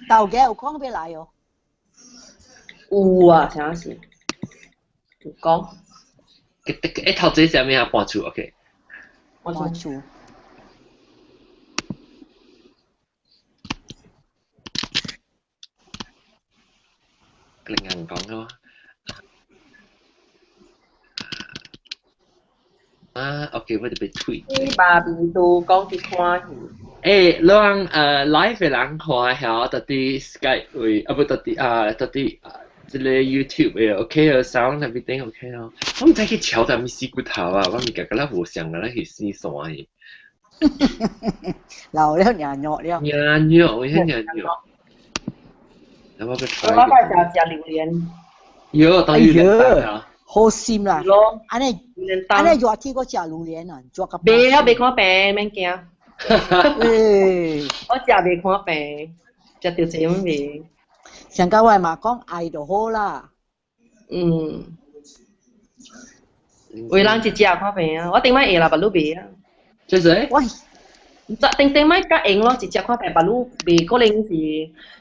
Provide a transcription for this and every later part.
豆嘅有講欲來哦。有啊，啥是？有講。欸，頭這啥物啊？搬厝，OK。搬厝。另人講嘅嘛。啊，OK，我就被推。芭比都講去看戲。欸，咱live 的人看下，到底 Skype 位，啊不，到底啊，到底啊，這個 YouTube 的 OK 啊，sound everything OK 咯。我毋知去撨啥物死骨頭啊，我物覺得無像個咧去死山去。老了娘肉了。娘肉，我想娘肉。然後我個我擺食食榴蓮。喲，當榴蓮啊！好心啦！按呢按呢熱天閣食榴蓮啊，熱甲。袂啊，袂看病，免驚。我食袂看病，食著這樣袂。上個我嘛講愛就好啦。嗯。有人一食看病啊，我頂擺會啦，目睭袂啊。這誰？喂。頂頂擺較閒咯，一食看病，目睭袂可能是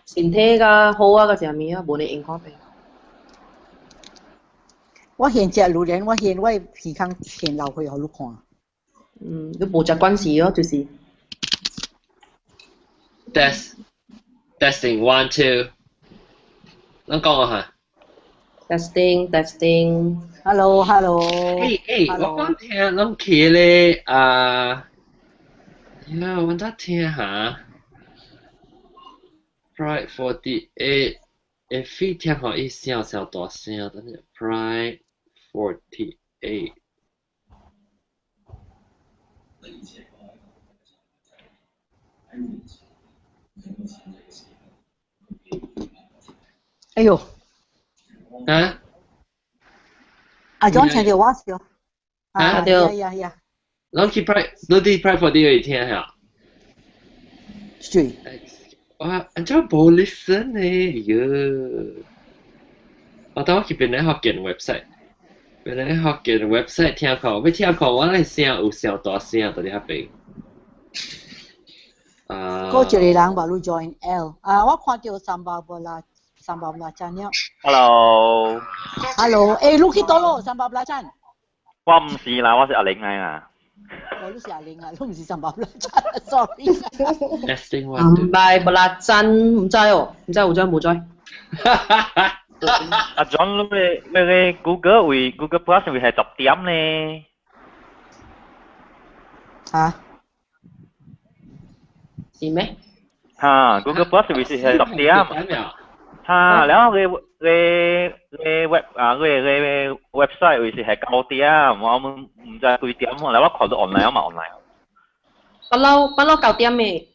身體較好啊，較啥物啊，無呢閒看病。我現食榴蓮，我現我鼻孔現流血，予你看。嗯，你無食慣勢咯，就是。 Test testing one two，咱講啊哈。 Testing testing。 Hello hello。欸欸，我講聽攏起咧啊，呀，我則聽下。Pride 48，會飛聽予伊聲聲大聲，等下 Pride 48。哎呦！啊？阿 John 聽著我笑。啊對。呀呀。攏去 Pride，你佇 Pride 48聽下。是。哇，按怎無 listen 呢？喲！我當我去邊個福建 website，邊個福建 website 聽看，欲聽看我的聲有小大聲佇遐邊。啊！閣一个人嘛，你 join L 啊！我看著三百無啦，三百無啦了。 Hello。 Hello，欸，你去佗落三百無啦贊？我毋是啦，我是阿玲來啦。哦，你是阿玲啊，你毋是三百無啦贊，sorry。 Testing one 唔係無啦贊，毋知哦，毋知有知無知。阿 John，你個 Google 為 Google Plus 為係10點呢？嚇？是咩？嚇，Google Plus 為是係十點。嚇，然後個個個 web 啊，個個 website 為是係9點，我們毋知幾點，然後我看到 online 嘛 online。不嬲不嬲9點的，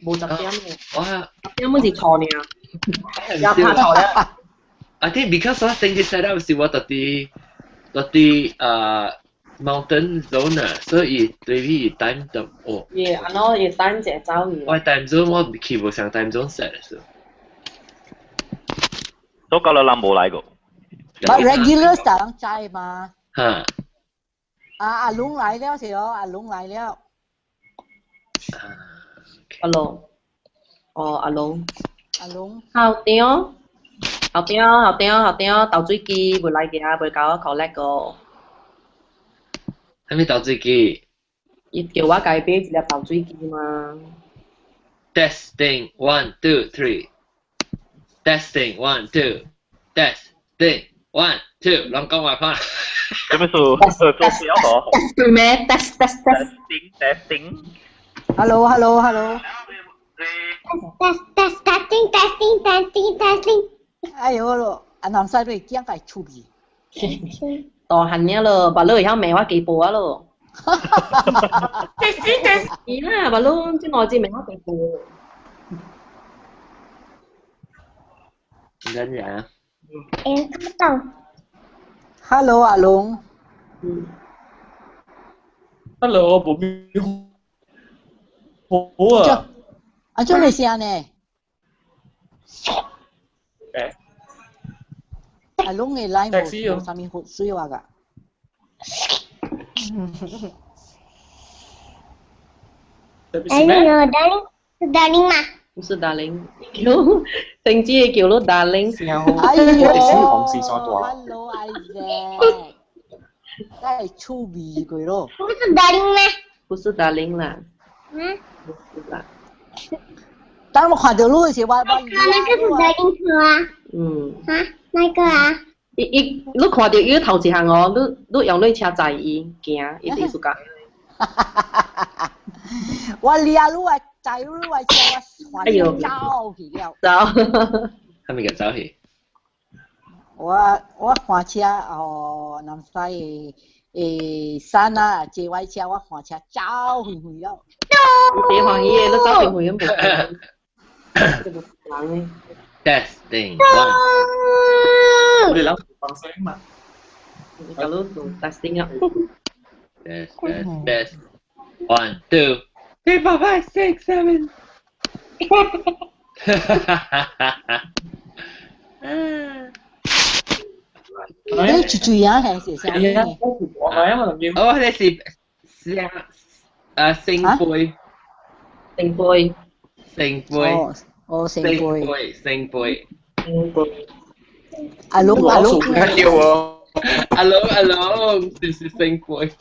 無十點的。哇！ 10點阮是錯爾，也拍錯了。 I think because 我頂次 set up 是我佇mountain zone 啊，所以對於 time 就哦。伊按怎伊 time 就會走去。我 time zone 我去無上 time zone set 是。都搞到人無來過。 But regular 就人知嘛。嚇。啊，阿龍來了是哦，阿龍來了。阿龍，哦，阿龍。阿龍。校長，校長，校長，校長，投水機未來行，未共我 collect 個。啥物投水機？伊叫我共伊買一粒投水機嘛。 Testing one two three. Testing one two. Testing one two. 攏講話看。做咩事？做事哦。對咩？Test test test。 Testing testing。 Hello hello hello。 Test test testing testing testing testing。哎呦咯，阿南西都驚佢出味。大漢爾咯，別你會曉罵我雞婆啊咯。Testing testing 啦，別你這兩字罵我雞婆。真嘅。欸，看不到。 Hello，阿龍。 Hello，無咪好啊。阿做咩聲呢？誒。阿龍嘅 line 無無啥物水話㗎。哎，你有darling，是 darling 嗎？不是 darling，叫成子叫你 darling。哎呦我哋先紅事所大。，Hello Isaac，真係趣味佢咯。不是 darling 咩？不是 darling 啦，嗯，不是啦。當我看到你的時，我那個是 darling 車啊？嗯。啊，那個啊？伊伊，你看到伊頭一項哦，你你用你車載伊行，伊就是講。我掠你啊，載你啊車，我哎呦走去了。走。係咪叫走去？我換車哦，南西的誒山啊，坐我車，我換車走去去了。你歡喜的，你走去去咁無？無人的。 Testing one。我哋諗放聲嘛。你搞到做 testing 啊？ Test test test. One two three four five six seven. 你住住啊，係是啥？係啊，我係啊，我哦，你是聲啊聖杯，聖杯，聖杯，哦，哦，聖聖杯，杯，聖杯。聖杯。阿龍阿龍，聽到喎。阿龍阿龍，就是聖杯。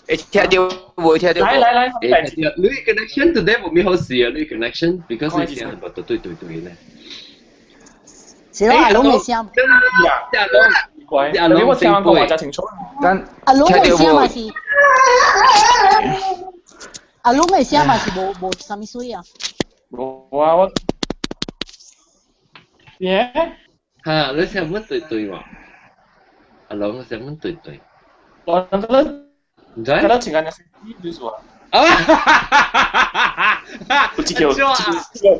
誒，聽到冇？聽到來來來，你 connection today 冇咩好事啊？你 connection because 你聲係對對對對咧。是咯，阿龍嘅聲，阿龍，怪，阿龍我聽講話就清楚。但阿龍嘅聲嘛是，阿龍嘅聲嘛是無無啥物水啊。無啊，我，耶？嚇，你聲乜對對喎？阿龍聲乜對對？我覺得。唔知？覺得前間有就是話。啊！這個這個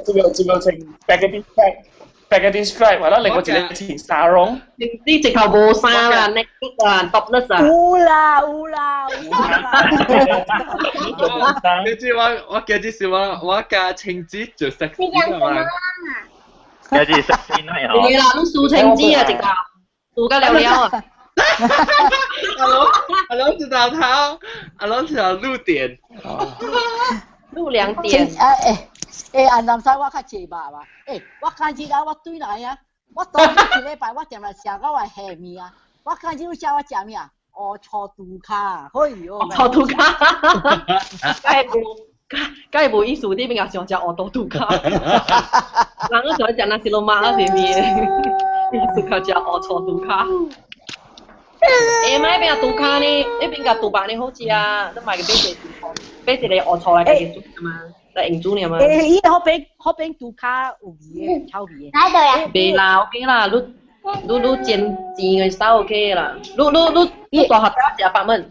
這個這個成 spaghetti stripe，spaghetti stripe，或者另外一個成沙龍。你直頭無衫啦，naked 啊，topless 啊。有啦有啦有啦。你知我我記得是我我加青子做 sexy 啊嘛。有啲 sexy night 嗬。對啦，你輸青子啊，直頭輸到了了啊。阿龍阿龍知道頭，阿龍知道露點。露兩點。誒誒誒，阿南西我較濟肉嘛，誒，我看這個我對來啊，我當一禮拜我定來食到我下面啊，我看這食我食咩啊？烏醋豬跤，哎呦！醋豬跤，梗係無，梗係無意思，你邊個想食烏醋豬跤？人都喜歡食那是攏馬啊，是咩？意思較食烏醋豬跤。欸，買邊個豬跤呢？那邊個豬肉呢好食啊！你買個買一個買一個烏醋來家己煮嘛，來用煮爾嘛。欸，伊好邊好邊豬跤有味的，臭味的。來到呀？袂啦，OK 啦，你你你煎煎的手 OK 啦。你你你你大學食百蚊？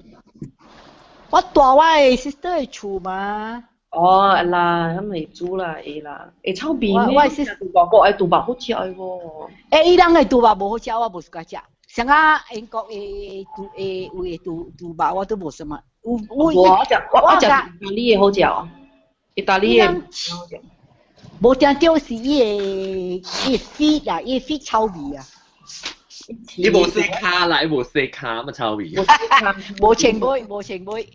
我住我的 sister 的厝嘛。哦，啦，咁咪煮啦，會啦，會臭味咩？我是豬肉國的豬肉好食的喎。欸，伊人的豬肉無好食，我無喜歡食。像啊，英國的豬的有的豬豬肉我都無什麼。有有我食我我食意大利的好食哦，意大利的。無定著是伊的伊的 feet 啊，伊的 feet 臭味啊。伊無洗跤啦，伊無洗跤嘛臭味。無穿尾，無穿尾。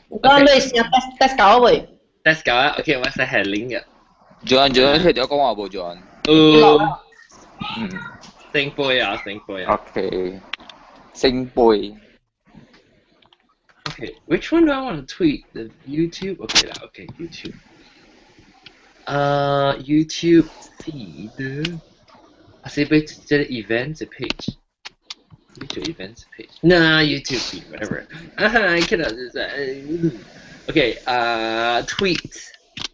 我講你先 test test 搞未？test 搞啊，OK，我使係拎嘅。 Joan Joan 聽到講話無 Joan？嗯。聖杯啊，聖杯啊。 OK，聖杯。 Okay, which one do I want to tweet? The YouTube? Okay, lah, okay, YouTube. YouTube feed. I say, but the events page. YouTube events page. Nah, YouTube feed, whatever. I cannot. Okay, tweet.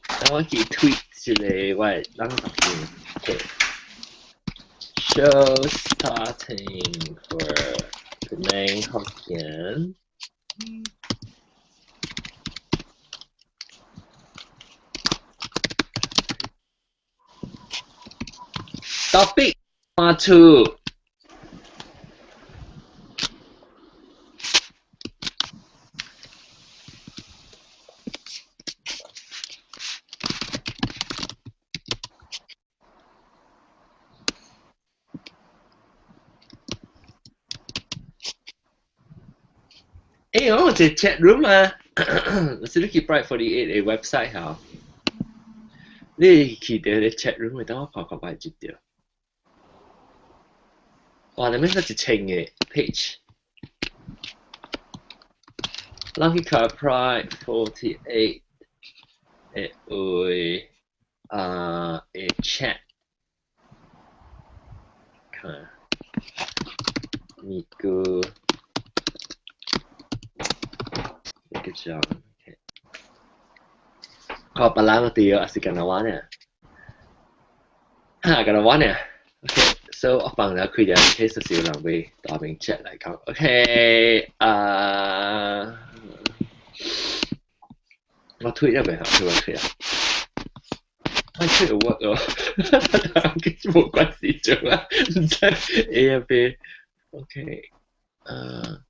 I want to tweet today. What? Okay. Show starting for Penang Hokkien. Topic part 2. 欸，我有一個 chat room 啊。是你去 Pride 48 嘅 website 嚇，你去到你 chat room 會等我看看擺接掉。哇！你咩得一千個 page？咱去看 Pride 48 會會啊會 chat 看，咪個一個鐘，看別人對還是干那玩呢？哈，干那玩呢？OK。So 我放了開咗 case 是有人會大面 chat 來講，OK 啊，我推咗未啊？推我推啊！我推有 work 哦，跟住冇關係做啊，唔知 A 啊 B，OK，啊。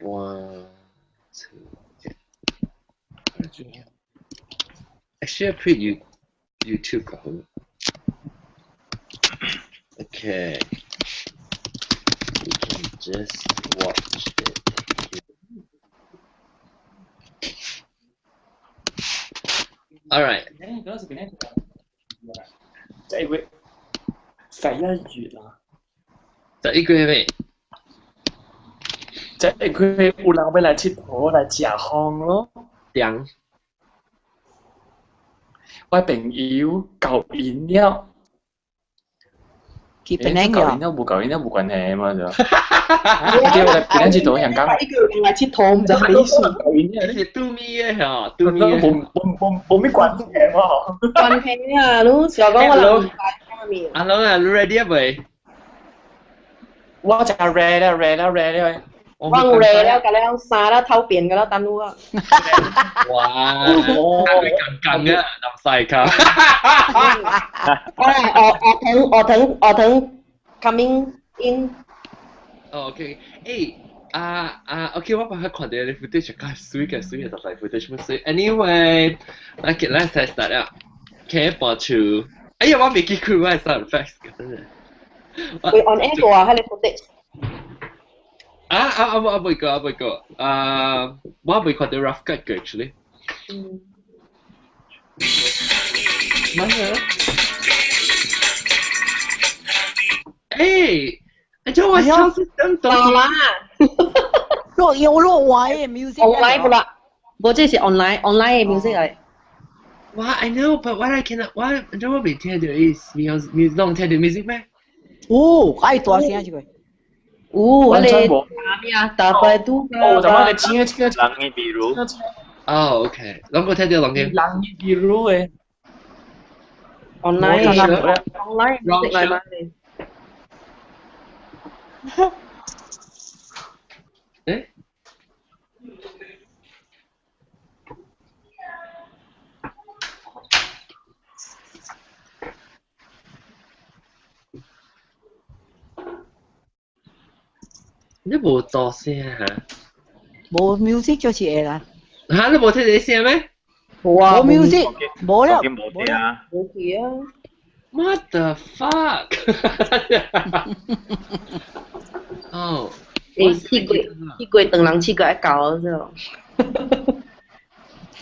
One, two. Actually, I put you YouTube 個好。Okay. You can just watch it. All right. 即係會11月啊！11月咩？即係佢有人要來佚佗來食風咯。點？我朋友舊飲料，佢本來舊飲料無舊飲料無關係嘛就。對，我來本來佚佗香港。一個人來佚佗，唔知咩意思。舊飲料，你是拄咪嘅嚇，拄咪嘅。無無無無咩關係嘛？關係啊，你小講我人唔阿龍啊，你 ready 啊未？我就 ready 啦，ready 啦，ready 啦。我熱了，甲了衫了頭變個了，等我啊。哇！佢咁咁嘅，南西卡。我來學學騰學騰學騰 coming in。哦，OK，誒啊啊，OK，我把佢看到你 footage 較水嘅水嘅，就係 footage 乜水。Anyway，我結咧使 start 啦，企播出。哎呀，我未記佢我係 sound effects 嘅，真係。會 on air 過啊，喺你 footage。啊啊啊！我未過，我未過。啊，我未看到 rough cut 嘅 actually。嗯。乜嘢？誒，你做我 sound system 到啦。落有落歪嘅 music。 online 不啦？無這是 online online 嘅 music 嚟。哇，I know, but why I cannot? Why 你做我未聽到伊 music？攏聽到 music 咩？哦，愛大聲一個。有，我哋打咩啊？打百度。哦，就我哋請請人嘅比如。哦，OK，兩個聽到兩個。人嘅比如嘅。 online online 嚟嘛？誒？你無做聲嚇？無 music 就是會啦。嚇！你無聽到聲咩？無啊，無 music，無了，無聲。無去啊。 What the fuck？哦。欸，試過試過，當人試過愛搞咗。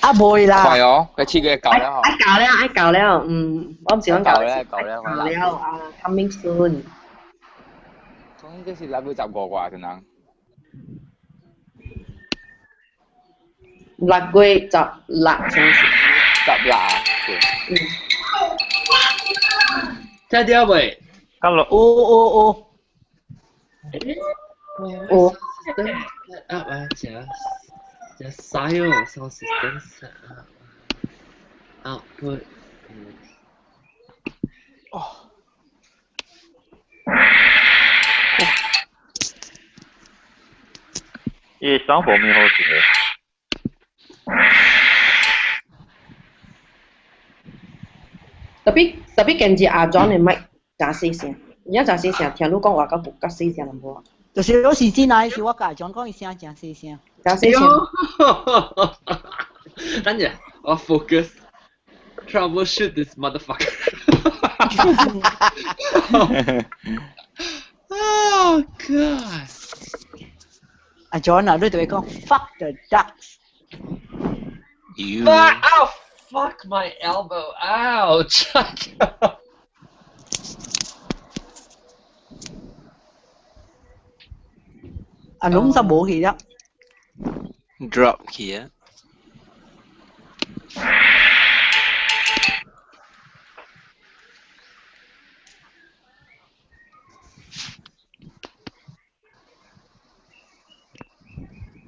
啊，袂啦。快哦，佢試過搞了。愛搞了，愛搞了，嗯，我唔是講搞了，搞了，搞了啊，coming soon。講這是6月15啩，可能。 6月16先是。 16啊，嗯。聽到未？得咯。有有有。有。啊啊！真真嘥哦，sound system set up output。哦。伊sound 無咩好食嘅。特別特別近住阿莊嘅麥真細聲，而家真細聲，聽你講話較較細聲淡薄。就是我是真來是我甲莊講伊聲真細聲。真細聲。等陣，我 focus troubleshoot this motherfucker。Oh God！阿 John 啊，你對佢講 fuck the ducks。 You. Fuck! Ow! Fuck my elbow! Ouch! 阿龍就冇去啦。 Drop 去啊！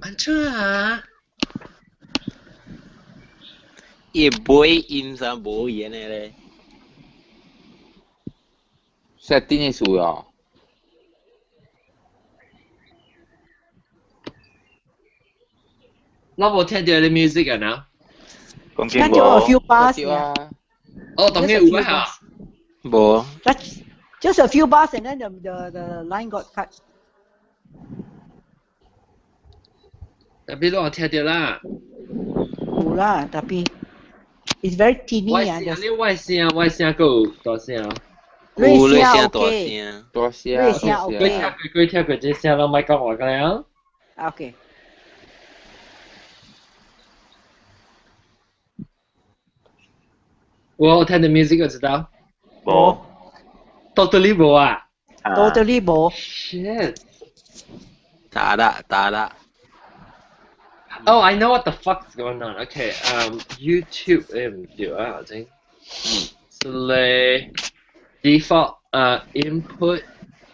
安怎啊？伊尾音啥無言的咧。 setting 的事哦。我無聽到你 music 啊嗱。講聽到 a few bars 啊。哦，當然有啊。無。 That's just a few bars and then the line got cut. 特別我聽到啦。有啦，特別 it's very teeny 啊。你外聲外聲夠大聲。有你聲大聲。大聲。你聲 OK。佢聽過佢聽過這聲，攏莫講話個了。 OK。我聽到 music 就知道。無。 Totally 無啊。 Totally 無。 Shit。打啦打啦。 Oh, I know what the fuck is going on. Okay, YouTube 唔對啊，我先。So default input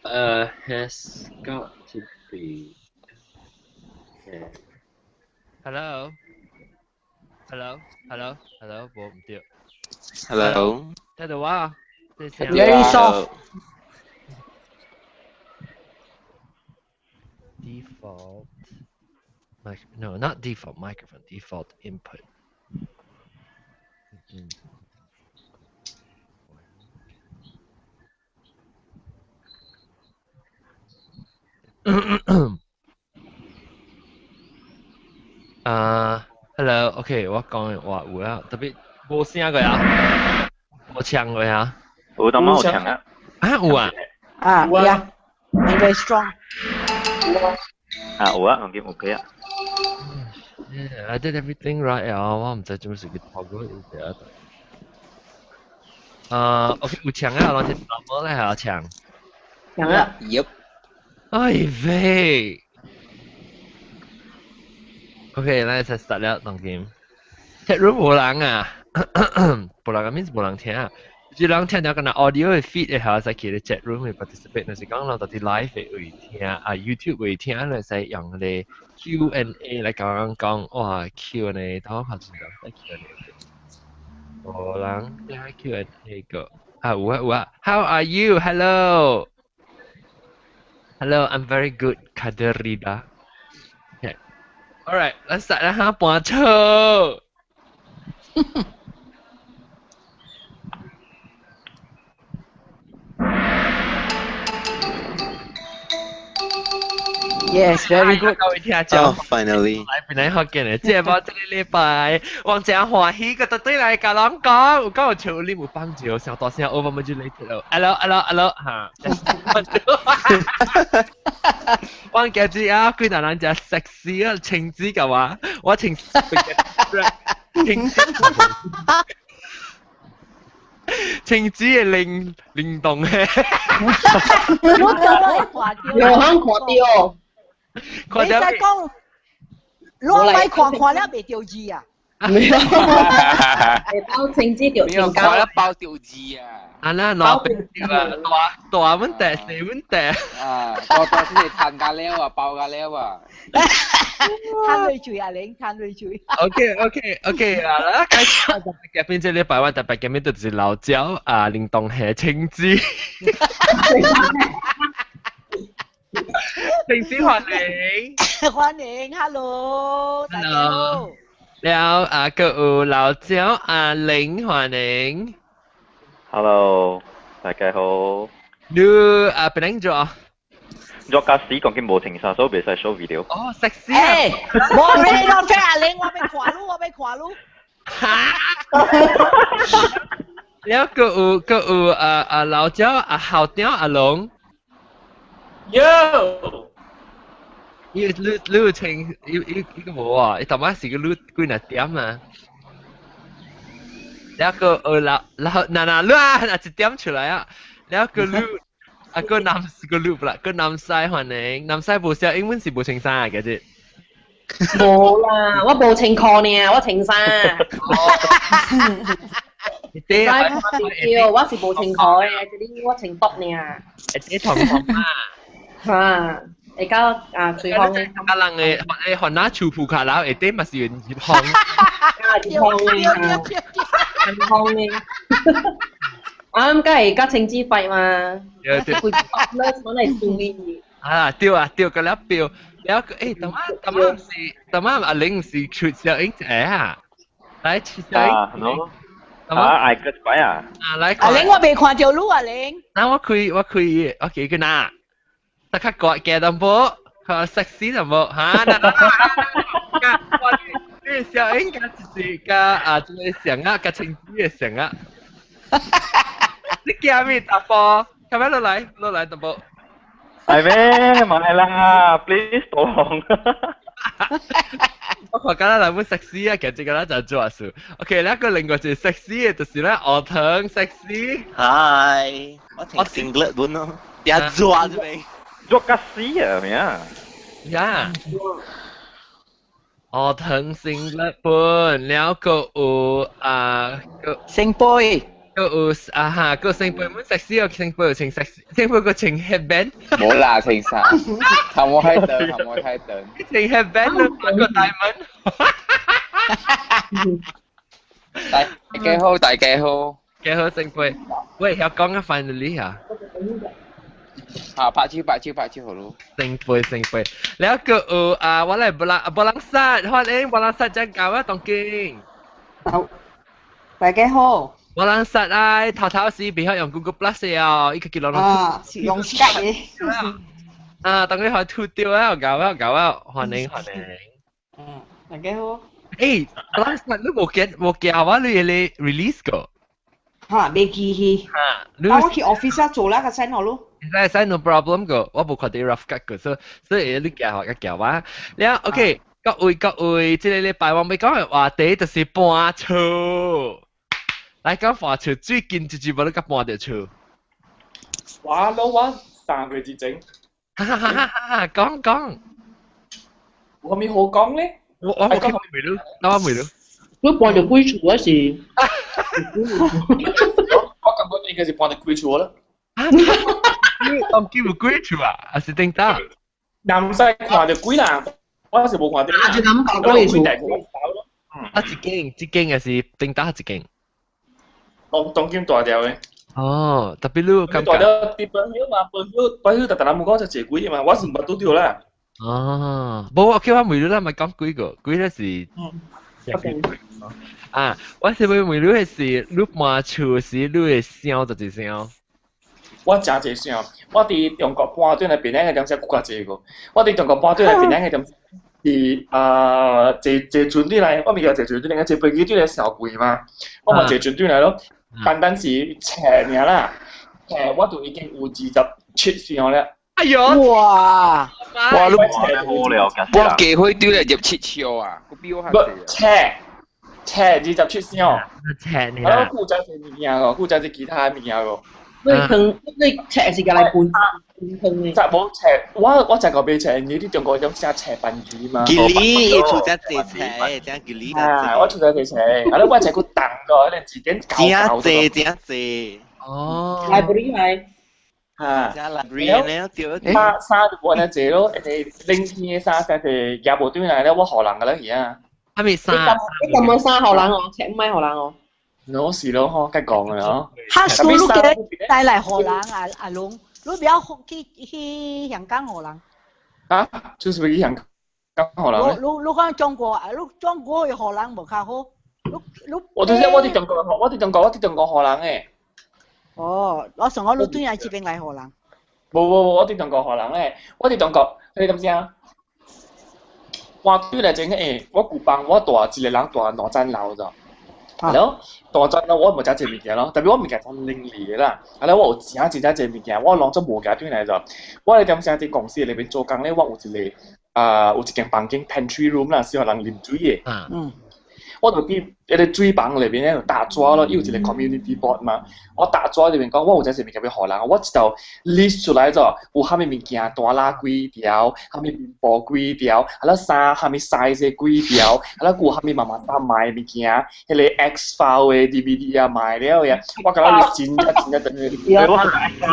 has got to be. Okay. Hello. Hello. Hello. Hello. 無唔對。 Hello。聽到啊？Very soft. Default. Mic no, not default microphone, default input. Hello, OK, 我講話有啊，特別無聲個啊，無唱個啊。有當冇唱啊。啊有啊。啊，yeah, and very strong. 啊有啊，唔見 OK 啊。 Yeah, I did everything right 啊，我唔知做咩事佢 toggle 一下。啊，OK 有唱啊，我聽到咧係有唱。唱啊。 Yep。哎喂。OK，咱就 start 了，當今。chat room 無人啊，無人啊，means 無人聽啊。有人聽到敢若 audio 的 feed 的下，才去咧 chat room 會 participate，若是講人到佇 live 的位聽啊，YouTube 位聽，會使用咧 Q&A 來共人講，哇 Q&A，等我看一下，Q&A。無人聽 Q&A 個，啊有啊有啊，How are you? Hello. Hello, I'm very good, Kaderida. Okay. All right, let's start 啦哈，搬桌。 Yes, very good. 各位聽眾，Oh, finally！來本來學見嘅，這波這個禮拜，王正歡喜個特對來甲人講，有夠有笑你有幫助，上大聲 over modulated 咯。Hello, hello, hello，嚇！我今日啊，幾大人食 sexy 啊，情子嘅話，我情情情子嘅靈靈動嘅。我走來看到，有通看到。你使講，我咪看看了袂著字啊？沒有，包情子著沒有看了包著字啊！啊那攞變啊，大大問題，細問題。啊，大大是彈架了啊，爆架了啊！攤淚嘴啊，玲，攤淚嘴。 OK OK OK 啊，啦，開始特別嘉賓這禮拜我特別嘉賓就是老焦啊，林東海青子。青子歡迎。歡迎，Hello，大家好。了啊，閣有老焦阿玲歡迎。 Hello，大家好。你啊，邊個做？我駕駛講緊無停啥，所以袂使 show video。哦，sexy 啊！我沒落飛阿玲，我欲看你，我欲看你。哈！了個有個有啊啊老椒啊校長阿龍。 Yo！伊你你有穿伊伊伊個無啊？伊頭擺是個你幾若點啊？了個有老老嗱嗱你啊，嗱一點出來啊！了個你啊個男個你啦，個南西歡迎，南西無寫英文是無穿衫嘅啫。無啦，我無穿褲呢，我穿衫。你對，我是無穿褲嘅，這裡我穿薄呢。會同風啊！嚇，會較啊吹風嘅。啊人嘅誒，番仔樹鋪卡樓下底嘛是用熱風。啊，熱風嘅，熱風嘅。啊，咁梗係較清脂費嘛。對對。規薄咧，本來注意。啊，對啊，對，個了表，了個誒，等下等下是，等下阿玲是出小英姐啊，來出小英。啊，啊，挨個擺啊！啊，來。阿玲，我未看到你阿玲。那我開我開我記佢哪？得較高嘅淡薄，較 sexy 淡薄，嚇！我你小英加就是加啊，這個相啊，加清子的相啊。你驚咩？大波，咁樣落來落來淡薄。係咩？唔係啦，please 導航。我看敢若來本 sexy 啊，其實敢若就做事。OK，那個另外一個 sexy 的就是咧學堂 sexy。係，我聽 singlet 本咯，一做啫未。做個死啊，咩啊？呀！學堂 singlet 本，了個有啊個聖杯。個有啊哈，個聖杯本 sexy 個聖杯有穿 sexy，聖杯個穿 headband。冇啦，穿衫，頭毛開燈，頭毛開燈。穿 headband 咯，個 diamond。大家好，大家好。幾好聖杯，喂，曉講啊，finally 啊。啊，拍手拍手拍手好咯。聖杯聖杯，了個有啊，我來布朗布朗薩，歡迎布朗薩真搞啊，當今。好，大家好。我人實啊，頭頭時別曉用 Google Plus 啊，伊個叫落啊，是用 Skype 嘅。啊，當佢可吐掉啊，搞啊搞啊，歡迎歡迎。嗯，大家好。誒，我人實你無見無叫我你你 release 過？嚇，未記去。嚇，但我去 office 做啦個 send 我咯。使使 no problem 個，我無看到 rough cut 個，所所以你叫我叫我。了 OK，各位各位，這個禮拜我欲講嘅話題就是搬厝。來講搬厝，最近一陣無你甲搬著厝。我老我3個月之前。哈哈哈哈！講講。我咪好講咧。我我冇講未咯，我未咯。你搬著幾厝啊是？我感覺應該是搬著幾厝啦。你當今有幾厝啊？還是頂當？南西看著幾人，我是無看著。啊，就咁講幾厝。啊，一間一間還是頂當一間？當當今大條嘅。哦，特別你感覺。大條佇朋友嘛，朋友朋友特特人講就坐幾嘛，我是毋捌拄著啦。哦，無我叫我問你啦，咪講幾個，幾個是。啊，我是欲問你的是，你搬厝時你會想就一聲。我誠濟想，我佇中國搬轉來檳城的點才閣較濟個。我佇中國搬轉來檳城的點是啊，坐坐船轉來，我毋是坐船轉來，坐飛機轉來上貴嘛。我嘛坐船轉來咯，單單是車爾啦，車我就已經有27箱了。哎呦！哇！哇！你我機會對來入7箱啊，佢比我較濟。車車27箱。車爾。啊，我負責這物件個，負責這其他物件個。你坑，你冊是共來分分坑的。就無冊，我我就個買冊，你佇中國種寫冊班機嘛。吉利，伊負責坐冊，正吉利。啊，我負責坐冊，啊，你我冊閣重個，迄個字典厚厚。真濟真濟。哦。來不厲害。啊。真 library 呢，對。衫衫就無按呢濟咯，因為冷天的衫衫是也無轉來了，我予人個了去啊。啥物衫？你咁樣衫予人哦，冊毋愛予人哦。喏是咯吼，該講的咯。哈數你記得帶來予人啊阿龍，你不要去去香港予人。啊，就是欲去香港予人。你你講中國啊，你中國的予人無較好。你你。我就是我佇中國，我佇中國，我佇中國予人的。哦，我想講你轉來這邊來予人。無無無，我佇中國予人咧，我佇中國，你敢知影？我對來前欸，我舊房我住一個人住兩層樓咋。係咯，當真咯，我無食這物件咯，特別我物件真伶俐的啦。啊咧，我有真真正濟物件，我攏總無夾轉來咗。我咧點聲佇公司裏邊做工咧，我有一個啊，有一間房間 pantry room 啦，是予人啉水的。嗯。我就佇彼個水房裏邊咧打紙咯，伊有一個 community board 嘛。我打紙裏面講，我有這濟物件欲予人，我一道 list 出來咗，有啥物物件，大籃幾條，啥物麵包幾條，啊啦衫啥物 size 幾條，啊啦有啥物媽媽衫賣物件，彼個 X file 的 DVD 啊賣了呀，我感覺你真正真正等於，真正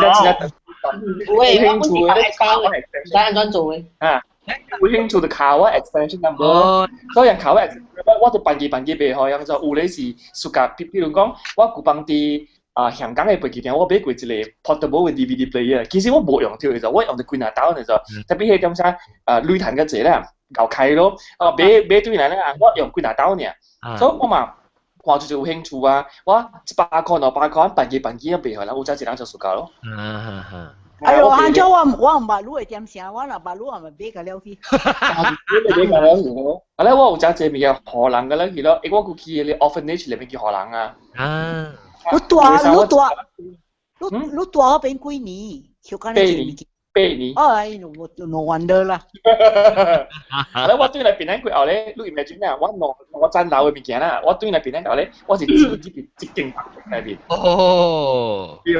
真正喂，我本是 X file 的，唔知按怎做的。啊。有興趣就敲我 extension number，所以人敲我 extension number，我就辦機辦機袂好，樣就有咧是暑假，比如講，我舊幫佇啊香港的飛機場，我買過一個 portable 的 DVD player，其實我無用著的，我用著幾若兜的就，特別彼點啥啊旅程較濟啦，𠢕開咯，啊買買對來咧，我用幾若兜爾，所以我嘛看著就有興趣啊，我100箍200箍辦機辦機也袂好啦，有遮一人就暑假咯。啊哈。哎喲，按照我我毋捌你的點聲，我若捌你，我咪買甲了去。你買甲了去咯。啊咧，我有誠濟物件予人個了去咯，我閣去彼個 orphanage 內面去予人啊。啊。你大你大你你大嗰邊幾年？八年。8年。哎，no wonder 啦。啊咧，我對來檳城過後咧，你 imagine 啊，我兩層樓的物件啦，我對來檳城後咧，我是住入去一間房間內面。哦。對。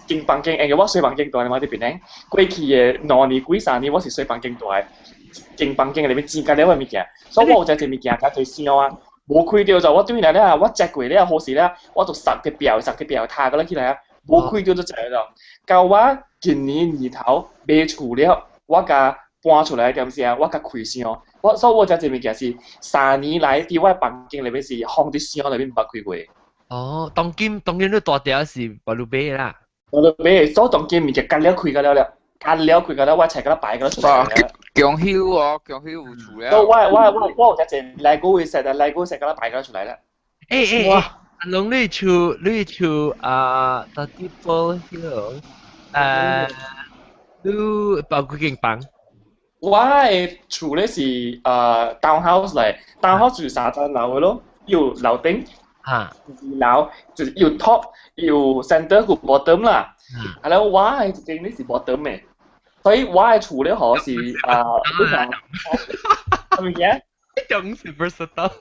一間房間，因為我細房間大嘛，佇檳城過去的2年幾3年，我是細房間大的，一間房間內面錢加了的物件，所以我有誠濟物件，誠濟箱啊，無開著就我對來了，我食過了好勢了，我就塞佇壁，塞佇壁塌個了起來啊，無開著就食了。到我今年年頭買厝了，我共搬出來點聲，我共開箱，我所以我誠濟物件是3年來佇我房間內面是放佇箱內面毋捌開過。哦，當今當今你大條是無你買啦。我都買，所以當今物件干了開個了了，干了開個了，我揣個了擺個了出來。強曉哦，強曉有厝了。我有隻來個位實，來個實個了擺個出來了。欸欸欸，阿龍你厝你厝啊，到底保曉啊，你包幾間房？我的厝咧是townhouse 來，townhouse 就是三層樓的咯，有樓頂。啊，二樓就是有 top 有 center 有 bottom 啦。啊，然後我的一間咧是 bottom 的，所以我的厝咧嗬是啊，你講什麼嘢？總是 versatile。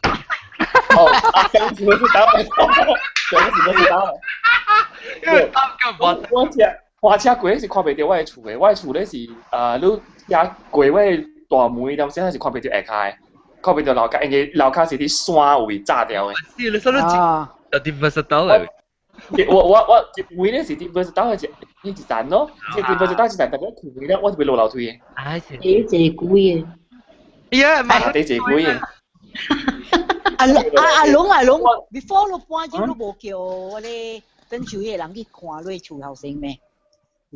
哦，總是 versatile，總是 versatile。因為當個我車我車過是看袂著我的厝的，我的厝咧是啊，你車過我的大門，當時是看袂著下跤的。看袂著樓跤，因為樓跤是佇山位炸掉的。是，你說你就佇 versatile 嚟。我一位咧是佇 versatile 的一層咯，即佇 versatile 一層，但係開咧，我就袂落樓梯的。啊，是。第一濟鬼的。呀，嘛第一濟鬼的。阿阿阿龍阿龍，before 你搬進，你無叫我咧等厝的人去看你厝頭先咩？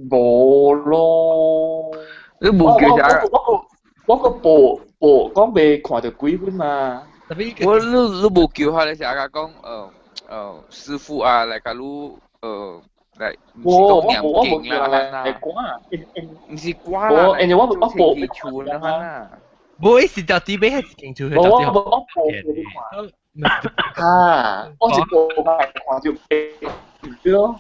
無咯。你無叫啥？我個報報講未看著鬼魂嘛。我你你無叫他咧，是阿講師傅啊來共你來，毋是講念經啦，來趕，毋是趕啦，因為我我報厝啦啦。無，伊是到底買彼一間厝，無我無我報看。啊，我是報來看著對咯。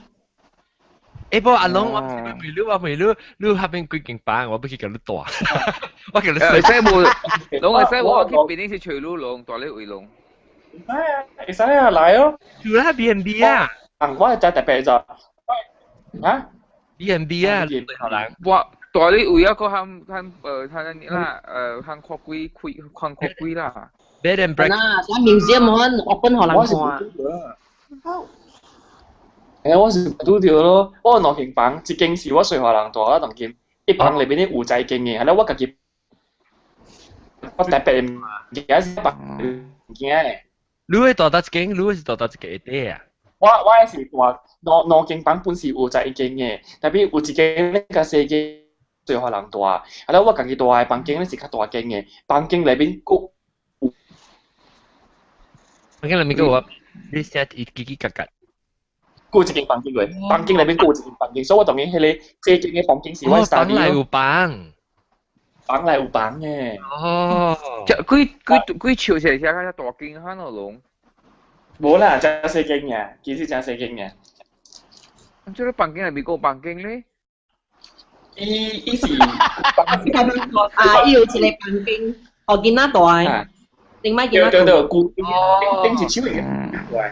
欸，不阿龍，我問你，我問你，你彼邊幾間房，我欲去共你住。我共你。會使無？攏會使我去邊頂是揣你攏，住咧位攏。會使啊，會使啊，來哦。住啦 B&B 啊。啊，我真特別就，啊？B&B 啊，我住咧位啊，閣較較較咱啦，較較貴貴，較較貴啦。 Bed and breakfast。啊，啥 museum 可能 open 予人看。欸，我是拄著咯，我有兩間房，一間是我細漢人住啊，當今一房內面咧有在間的，啊咧我家己，我特別物件是房間的。你會住佗一間？你會是住佗一間底啊？我是住兩間房本是有在一間的，特別有一間咧較細間細漢人住，啊咧我家己住的房間咧是較大間的，房間內面閣有。房間內面閣有，你寫伊嘰嘰角角。閣有一間房間過，房間內面閣有一間房間，所以我當然彼個這間的房間是我房內有房，房內有房的。哦，這幾幾幾尺是寫較大間漢咯攏。無啦，真細間嘅，其實真細間嘅。咁做你房間係美國房間咧？伊伊是啊，伊有一個房間，予囡仔蹛，頂擺囡仔。對對對，舊頂頂一手嘅。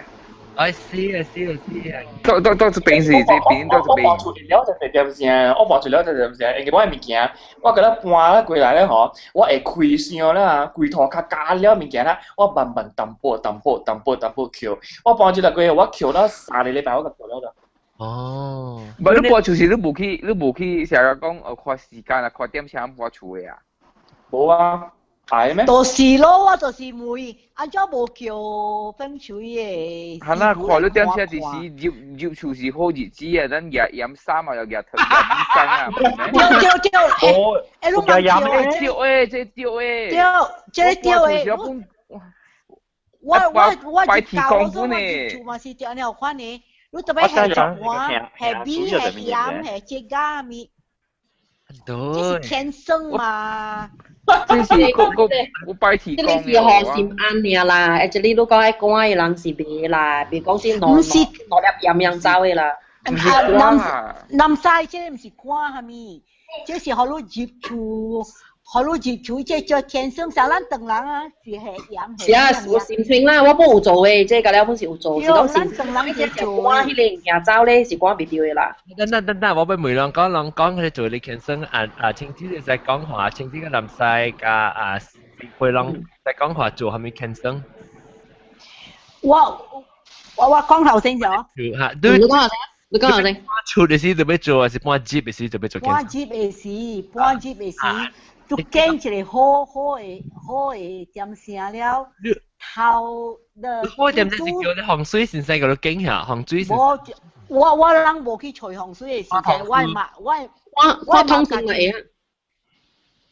I see, I see, I see。到到到這邊是這邊到這邊。我搬出去了就點聲，我搬出了就點聲，因為我的物件，我覺得搬了過來咧吼，我會開箱啦，規套較加了物件啦，我慢慢淡薄淡薄淡薄淡薄抾。我搬出來過後，我抾了3個禮拜，我就抾了啦。哦。唔，你搬厝時你無去，你無去成日講看時間啊，看點鐘搬厝的啊？無啊。係咩？就是咯，我就是問，按怎無叫風水的？係啦，看你點車就是入入厝是好日子啊，咱夾鹽衫啊，又夾頭夾醫生啊。對對對，欸，欸，你蠻對對誒，這對誒。對，這對誒。我我我拜天公本呢。厝嘛是這樣款的，你特別係做碗，係米，係鹽，係這個米。這是天生嘛。這是個個我拜天公。這個是予心安爾啦，而且你講愛趕的人是袂啦，袂講是兩兩粒鹽鹽走的啦。啊，南南西這毋是趕啥物，這是予你入厝，予你入厝，這叫天生。像咱唐人啊，是下鹽。是啊，有心情啦，我本有做的，這個了本是有做，是講咱唐人這做。趕彼個物件走咧是趕袂著的啦。等等等等，我欲問人講，人講佢做你健身啊啊，清子就在講話，清子個南西加啊，會人在講話做啥物健身？我我我講頭先咗。嚇，你講頭先，你講頭先。厝的時就欲做，還是搬入的時就欲做？搬入的時，搬入的時，就揀一個好好的好的點聲了。頭的。好點聲是叫你風水先生叫你揀下風水先生。我我我人無去揣風水的時陣，我嘛我我我通常會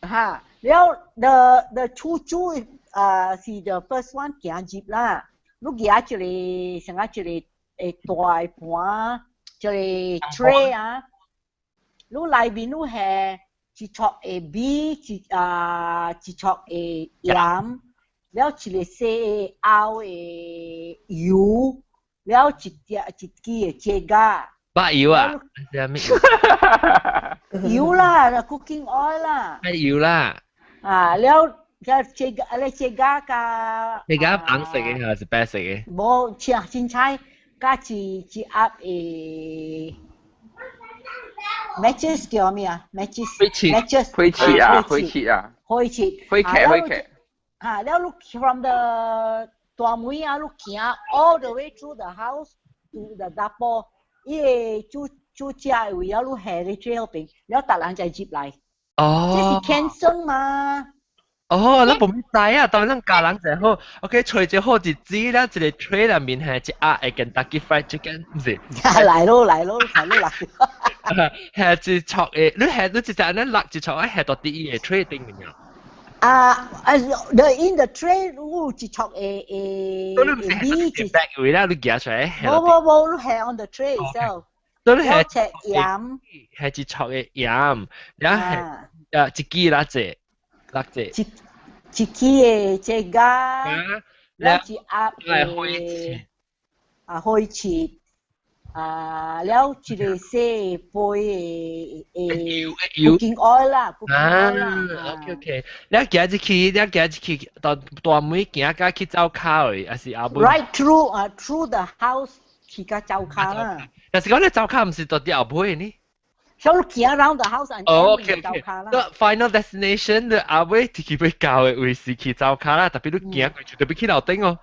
啊。哈，了 the the 厝主啊是 the first one 行入啦。你舉一個像啊一個會大盤，一個 tray 啊，你內面你係一撮的米，一啊一撮的鹽，了一個細甌的油，了一隻一支的芥仔。白油啊？油啦，cooking oil 啦。咩油啦？啊，了。這這個，咧這個加。這個紅色的還是白色的？無，青凊彩加一一盒的。matches 叫咩啊？matches。火氣。 matches。火氣啊！火氣啊！火氣。火氣火氣。啊，了你 from the 大門啊，你行 all the way through the house to the 大埔，伊個煮煮食的位啊，你下咧最後邊，了逐人才入來。哦。這是天生嘛？哦，咱無知啊，當咱教人就好，OK，揣一個好日子，咱一個 tray 內面係一盒會 Kentucky Fried Chicken，毋是？來咯來咯，來咯來。係一撮的，你係你一隻按呢落一撮，愛下到佇伊個 tray 頂面啊。啊啊，the in the tray 有一撮的的米一 bag 位啦，你夾出來。無無無，你係 on the tray itself。都你係鹽，係一撮的鹽，然後係啊一支啦隻，六隻。一支的這個，了一盒的啊火刺，啊了一個細杯的的 cooking oil 啦，cooking oil 啦。 OK OK，了行入去，了行入去，大大門行到去灶跤的，還是後尾？Right through 啊，through the house 去到灶跤啦。但是講你灶跤毋是佇佇後尾呢？所以行 round the house and 哦，OK OK。The final destination 你後尾去欲到的位是去灶跤啦，特別你行過去，特別去樓頂哦。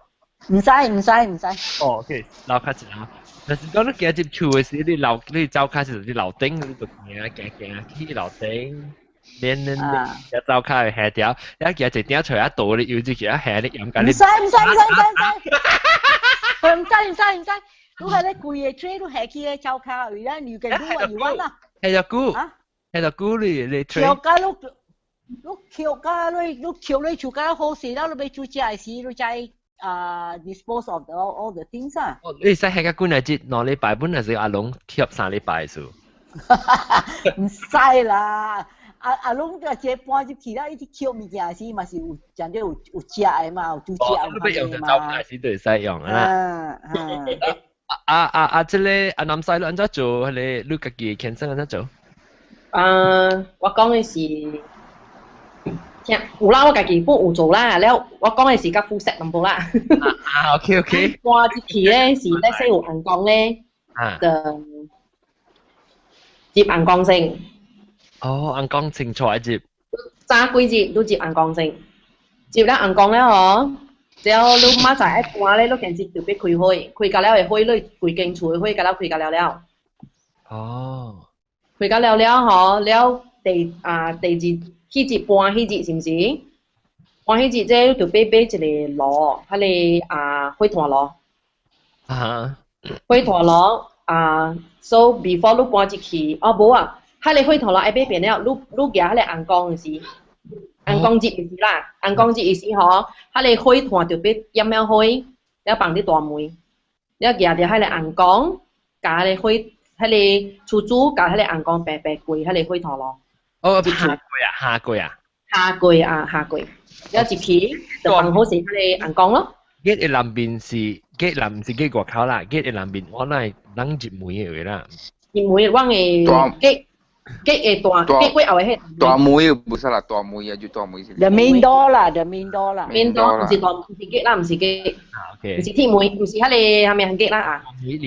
毋使毋使毋使。哦，OK，樓跤一下。但是講你行入厝的時，你樓你灶跤是佇樓頂，你就行行行去樓頂，連連連灶跤會下條，你行一鼎出來倒你油入去，啊下你鹽甲你。毋使毋使毋使毋使唔使唔使唔使，你係咧規個 tray 你下去咧灶跤位咧，你嘅你話要啦。係隻菇，係隻菇你你吹。跳甲你，你跳甲你，你跳你厝甲好勢啦，你欲煮食的時，你才啊 dispose of all the things 啊。你使下個幾日節2禮拜，本來是阿龍貼3禮拜數。毋使啦，啊啊！攏個這搬入去啦，伊去捡物件時嘛是有，真正有食的嘛，有煮食哦，你用就走牌時就會使用啦。啊啊啊！這個啊南西你按怎做？彼個你家己的健身按怎做？啊，我講的是，聽有啦，我家己本有做啦，了我講的是較複雜淡薄啦。啊，OK OK。搬入去咧是咧說有紅光咧，就接紅光先。哦，紅光清楚一接。早幾日都接紅光先，接了紅光了吼，然後你明仔載愛搬咧，你今日就欲開火，開甲了的火，你規間厝的火，共了開甲了了。哦。開甲了了吼，了第啊第二彼日搬彼日是毋是？搬彼日這就欲買一個爐，彼個啊火炭爐。啊。火炭爐啊，so before 你搬入去，哦無啊，彼個火炭爐愛買變了，你舉彼個紅光的時，紅光節就是啦，紅光節意思吼，彼個火炭就欲點了火，了放佇大門，了舉著彼個紅光，共彼個火，彼個廚主共彼個紅光白白過彼個火炭爐。哦，下過啊，下過啊。下過啊，下過，了入去就放好勢彼個紅光咯。 gate 的南邊是 gate 南是 gate 外口啦，gate 的南邊我乃人入門的話啦。入門阮的 gate gate 的大 gate 過後的彼。大門不是啦，大門啊，就大門是。 The main door 啦，the main door 啦。 main door 毋是大，毋是 gate 啦，毋是 gate。 OK。毋是鐵門，毋是彼個啥物 gate 啦啊。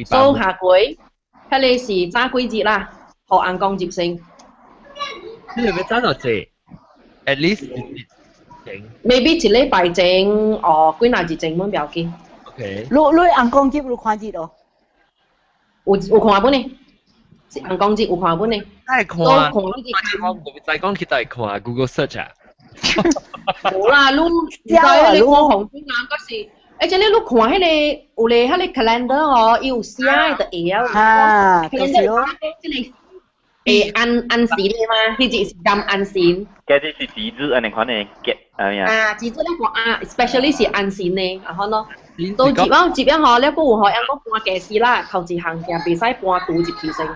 所以下過，彼個是早幾日啦，予紅光入先。你係咪早落濟？At least 一日前。 maybe 一禮拜前哦，幾若日前阮不要緊。 OK。你你紅光節你看節哦？有看本呢？紅光節有看本呢？愛看。看我唔知講去佗看 Google search 啊。無啦，你唔知你看風水人，閣是，而且你看彼個有咧，彼個 calendar 哦，伊有寫的就會曉。啊， calendar 這個會按按時的嘛，彼日是咁按時。嗰啲是節日按呢款的節哎呀。啊，節日咧個啊，especially 是按時呢，啊好咯。到節啊節啊吼，你閣有吼，人講搬家私啦，頭一項件袂使搬櫥入去先，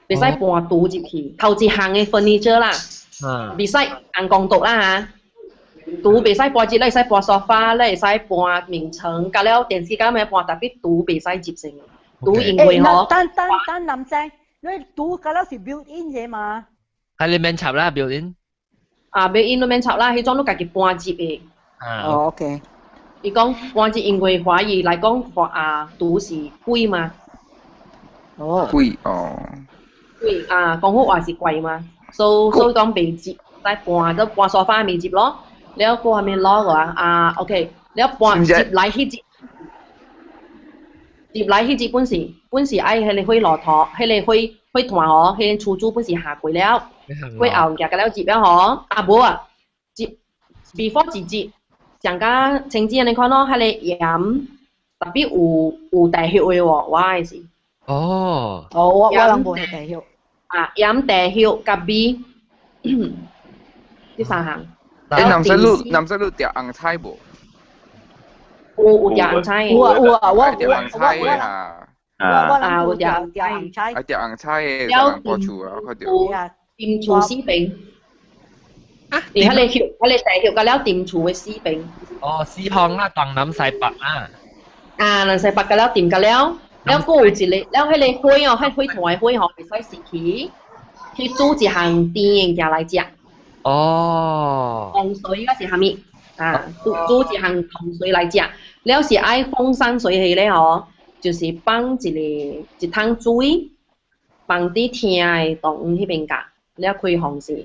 袂使搬櫥入去，頭一項的 furniture 啦，袂使紅光桌啦嚇，櫥袂使搬入，你會使搬沙發，你會使搬眠床，佮了電視機咩搬，特別櫥袂使入先。櫥因為吼，等等等，男仔，你櫥佮了是 built in 的嘛？係你免插啦，built in。啊，built in 都免插啦，彼種你家己搬入的。啊。哦，OK。伊講搬入，因為華語來講，華啊櫥是鬼嘛。哦。鬼哦。鬼啊，講好話是鬼嘛，所以講袂接，再搬都搬沙發袂接咯。了過後面攞個啊，啊 OK，了搬接來彼節，接來彼節本是愛彼個火爐頭，彼個火火炭吼，彼個廚主本是下過了，過後夾個了接了吼，啊無啊，接 before 一節，上甲清子按呢款咯，彼個鹽特別有大葉的喎，我的是。哦。哦，我人無彼大葉。啊，鹽大葉佮米，這三項。欸，南西路南西路食紅菜無？有食紅菜。有啊有啊，我食紅菜的哈。我啊有食紅菜。愛食紅菜的，人過厝啊，我看著。掂厝死餅。啊！佇彼個葉，彼個大葉佮了掂厝的死餅。哦，四項啦，東南西北啦。啊，南西北佮了掂佮了，了閣有一個，了彼個火哦，彼火炭的火吼，袂使熄去，去煮一項甜的物件來食。哦。糖水抑是啥物？啊，煮一項糖水來食，了是愛風生水起咧吼，就是放一個一桶水，放佇廳的堂彼邊架，了開風扇。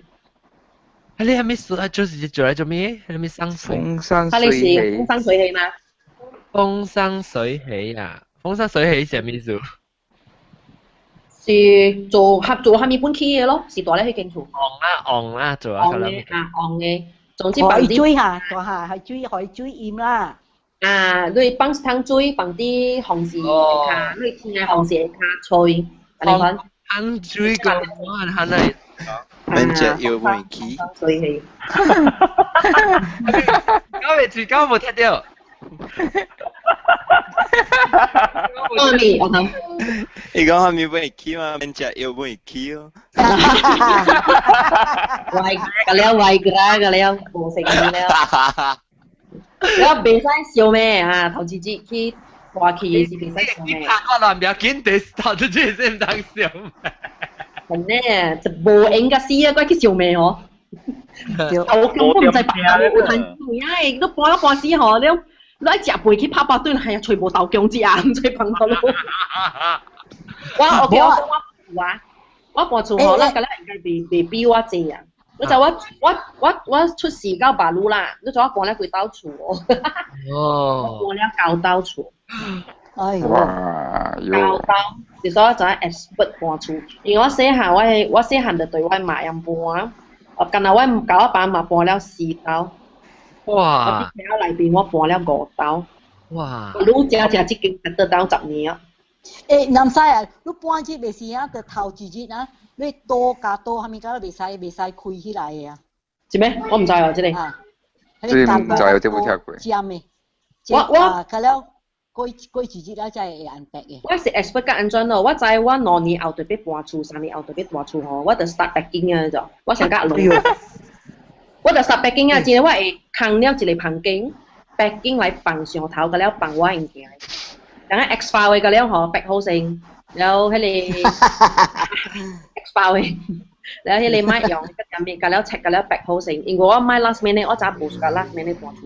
啊，你係咪說啊？就是做來做咩？係咪生水？風生水起。啊，你是風生水起嗎？風生水起啊！風生水起是啥物意思？是做合做啥物本起的咯，是蹛咧彼間厝。戇啦戇啦，做啊！戇的啊戇的，總之放啲水下，大下係水，予水淹啦。啊，你放一桶水，放佇風扇下，你廳的風扇下吹，按呢款。放水個我係咪？免食藥袂起。水氣。搞未住，搞無聽著。講咩？我諗。伊講蝦米會起嘛，免食藥會起哦。壞個了，壞個啦個了，無成了。了袂使笑咩啊？頭一日去大去是袂使笑咩？拍我啦，唔要緊，第頭一日先唔當笑。真呢，就無閒甲死啊！鬼去笑咩吼？我根本唔知白有趁有影的，你搬了搬死吼，你你愛食飯去拍包頓，係啊，揣無豆薑汁啊，唔知放倒咯。我 OK，我我啊，我搬厝吼，咱敢若應該袂袂比我濟啊。你知我我我我出世到馬路啦，你知我搬了幾兜厝哦？哦，搬了九兜厝。哎呦！哇，九兜，就所以我知 expert 搬厝，因為我細漢我我細漢就對我媽樣搬，哦，近來我舊阿爸嘛搬了四兜。哇！我喺內邊我搬了五兜。哇！你食食這間得到10年啊！欸，南西啊，你搬去袂是啊？就頭一日啊，你刀加刀，啥物甲都袂使袂使開起來的啊。是咩？我毋知哦，這個。啊，這個毋知，這無聽過。尖的。我我甲了過過一日了才會安排的。我是 expert 甲安怎咯？我知我2年後就欲搬厝，3年後就欲搬厝吼，我就 start packing 啊就，我上甲落。我就 start packing 啊，真我會空了一個房間，packing 來放上頭，甲了放我物件。等下 X file 的甲了吼，pack 好先，然後彼個 X file 的，然後彼個莫用，甲面甲了拆甲了 pack 好先，因為我莫 last minute，我早無甲 last minute 搬厝。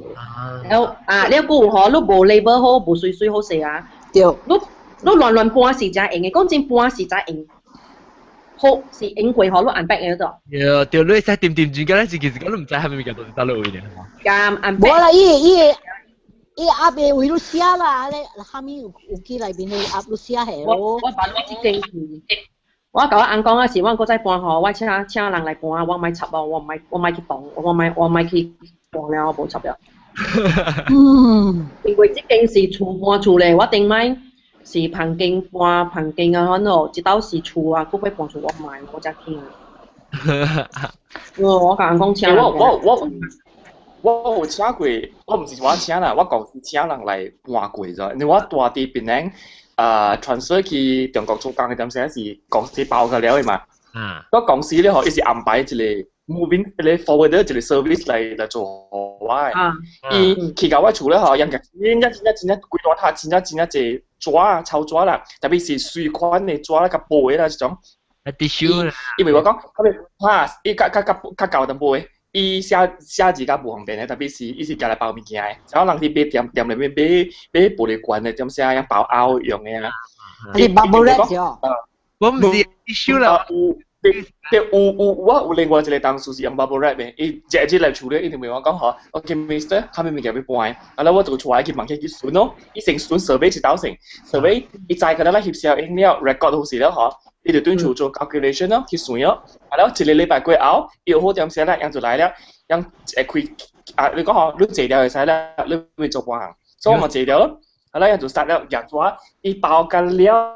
然後啊，了閣有吼，你無 label 好，無水水好勢啊。對。你你亂亂搬是誠用的，講真搬是誠用。好是用過吼，你按 pack 的度。對，對，你會使點點轉個咧，是其實講你毋知蝦米物件到底佗落位呢。咁按無啦，伊伊伊阿伯為你寫啦，咧蝦米有有記內面的阿你寫下咯。我我辦我這間我甲我翁講啊，是我閣再搬吼，我請請人來搬，我莫插哦，我莫我莫去動，我莫我莫去搬了，我無插了。嗯，因為這間是厝搬厝咧，我頂擺是房間搬房間啊，反正這兜是厝啊，閣欲搬厝我莫，我才聽。我甲翁講請我我我我有請過，我毋是我請啦，我公司請人來搬過咗，因為我住佇檳城啊，transfer 去中國做工的點時是公司包個了的嘛。啊。我公司咧吼，伊是安排一個 moving 一個 forwarder 一個 service 來來做予我的。伊去到我厝咧吼，用個真正真正真正規大塔，真正真正濟紙啊，抽紙啦，特別是隨款的紙啦，較薄的啦這種。啊，tissue 啦。因為我講，較哈，伊較較較較厚淡薄的。伊寫寫字較無方便的，特別是伊是舉來包物件的，然後人佇買店店內面買買玻璃罐的，點寫樣包拗用的啊。你 bubble wrap 哦？我毋是 tissue 啦。有對對有有我有另外一個同事是用 bubble wrap 的，伊一日來處理，伊就問我講吼，OK Mister，蝦米物件欲搬？啊，了我就出來去問去去巡咯，伊先巡設備一道先，設備伊知可能咱翕相影了，record 好勢了吼，伊就轉厝做 calculation 咯，去算咯。啊了，一個禮拜過後，伊有好點寫啦，樣就來了，樣會開啊，你講吼，你坐掉會使啦，你會做半項，所以我嘛坐掉咯。啊，了樣就殺了，夾紙，伊包甲了。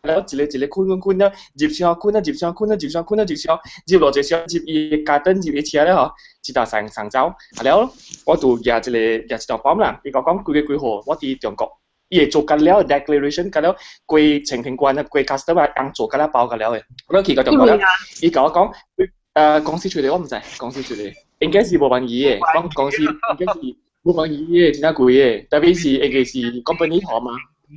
了一個一個捆捆捆了，入箱捆啊入箱捆啊入箱捆啊入箱，入落一箱入伊家燈入伊車了吼，一搭送送走。啊了，我就舉一個舉一張 form 啦，伊講講幾月幾號，我佇中國，伊會做甲了 declaration 甲了過清天關啊，過 custom 啊，人做甲了包甲了的。我去到中國了，伊共我講，公司出的我毋知，公司出的應該是無問題的，講公司應該是無問題的，真正貴的，特別是應該是 company 號嘛。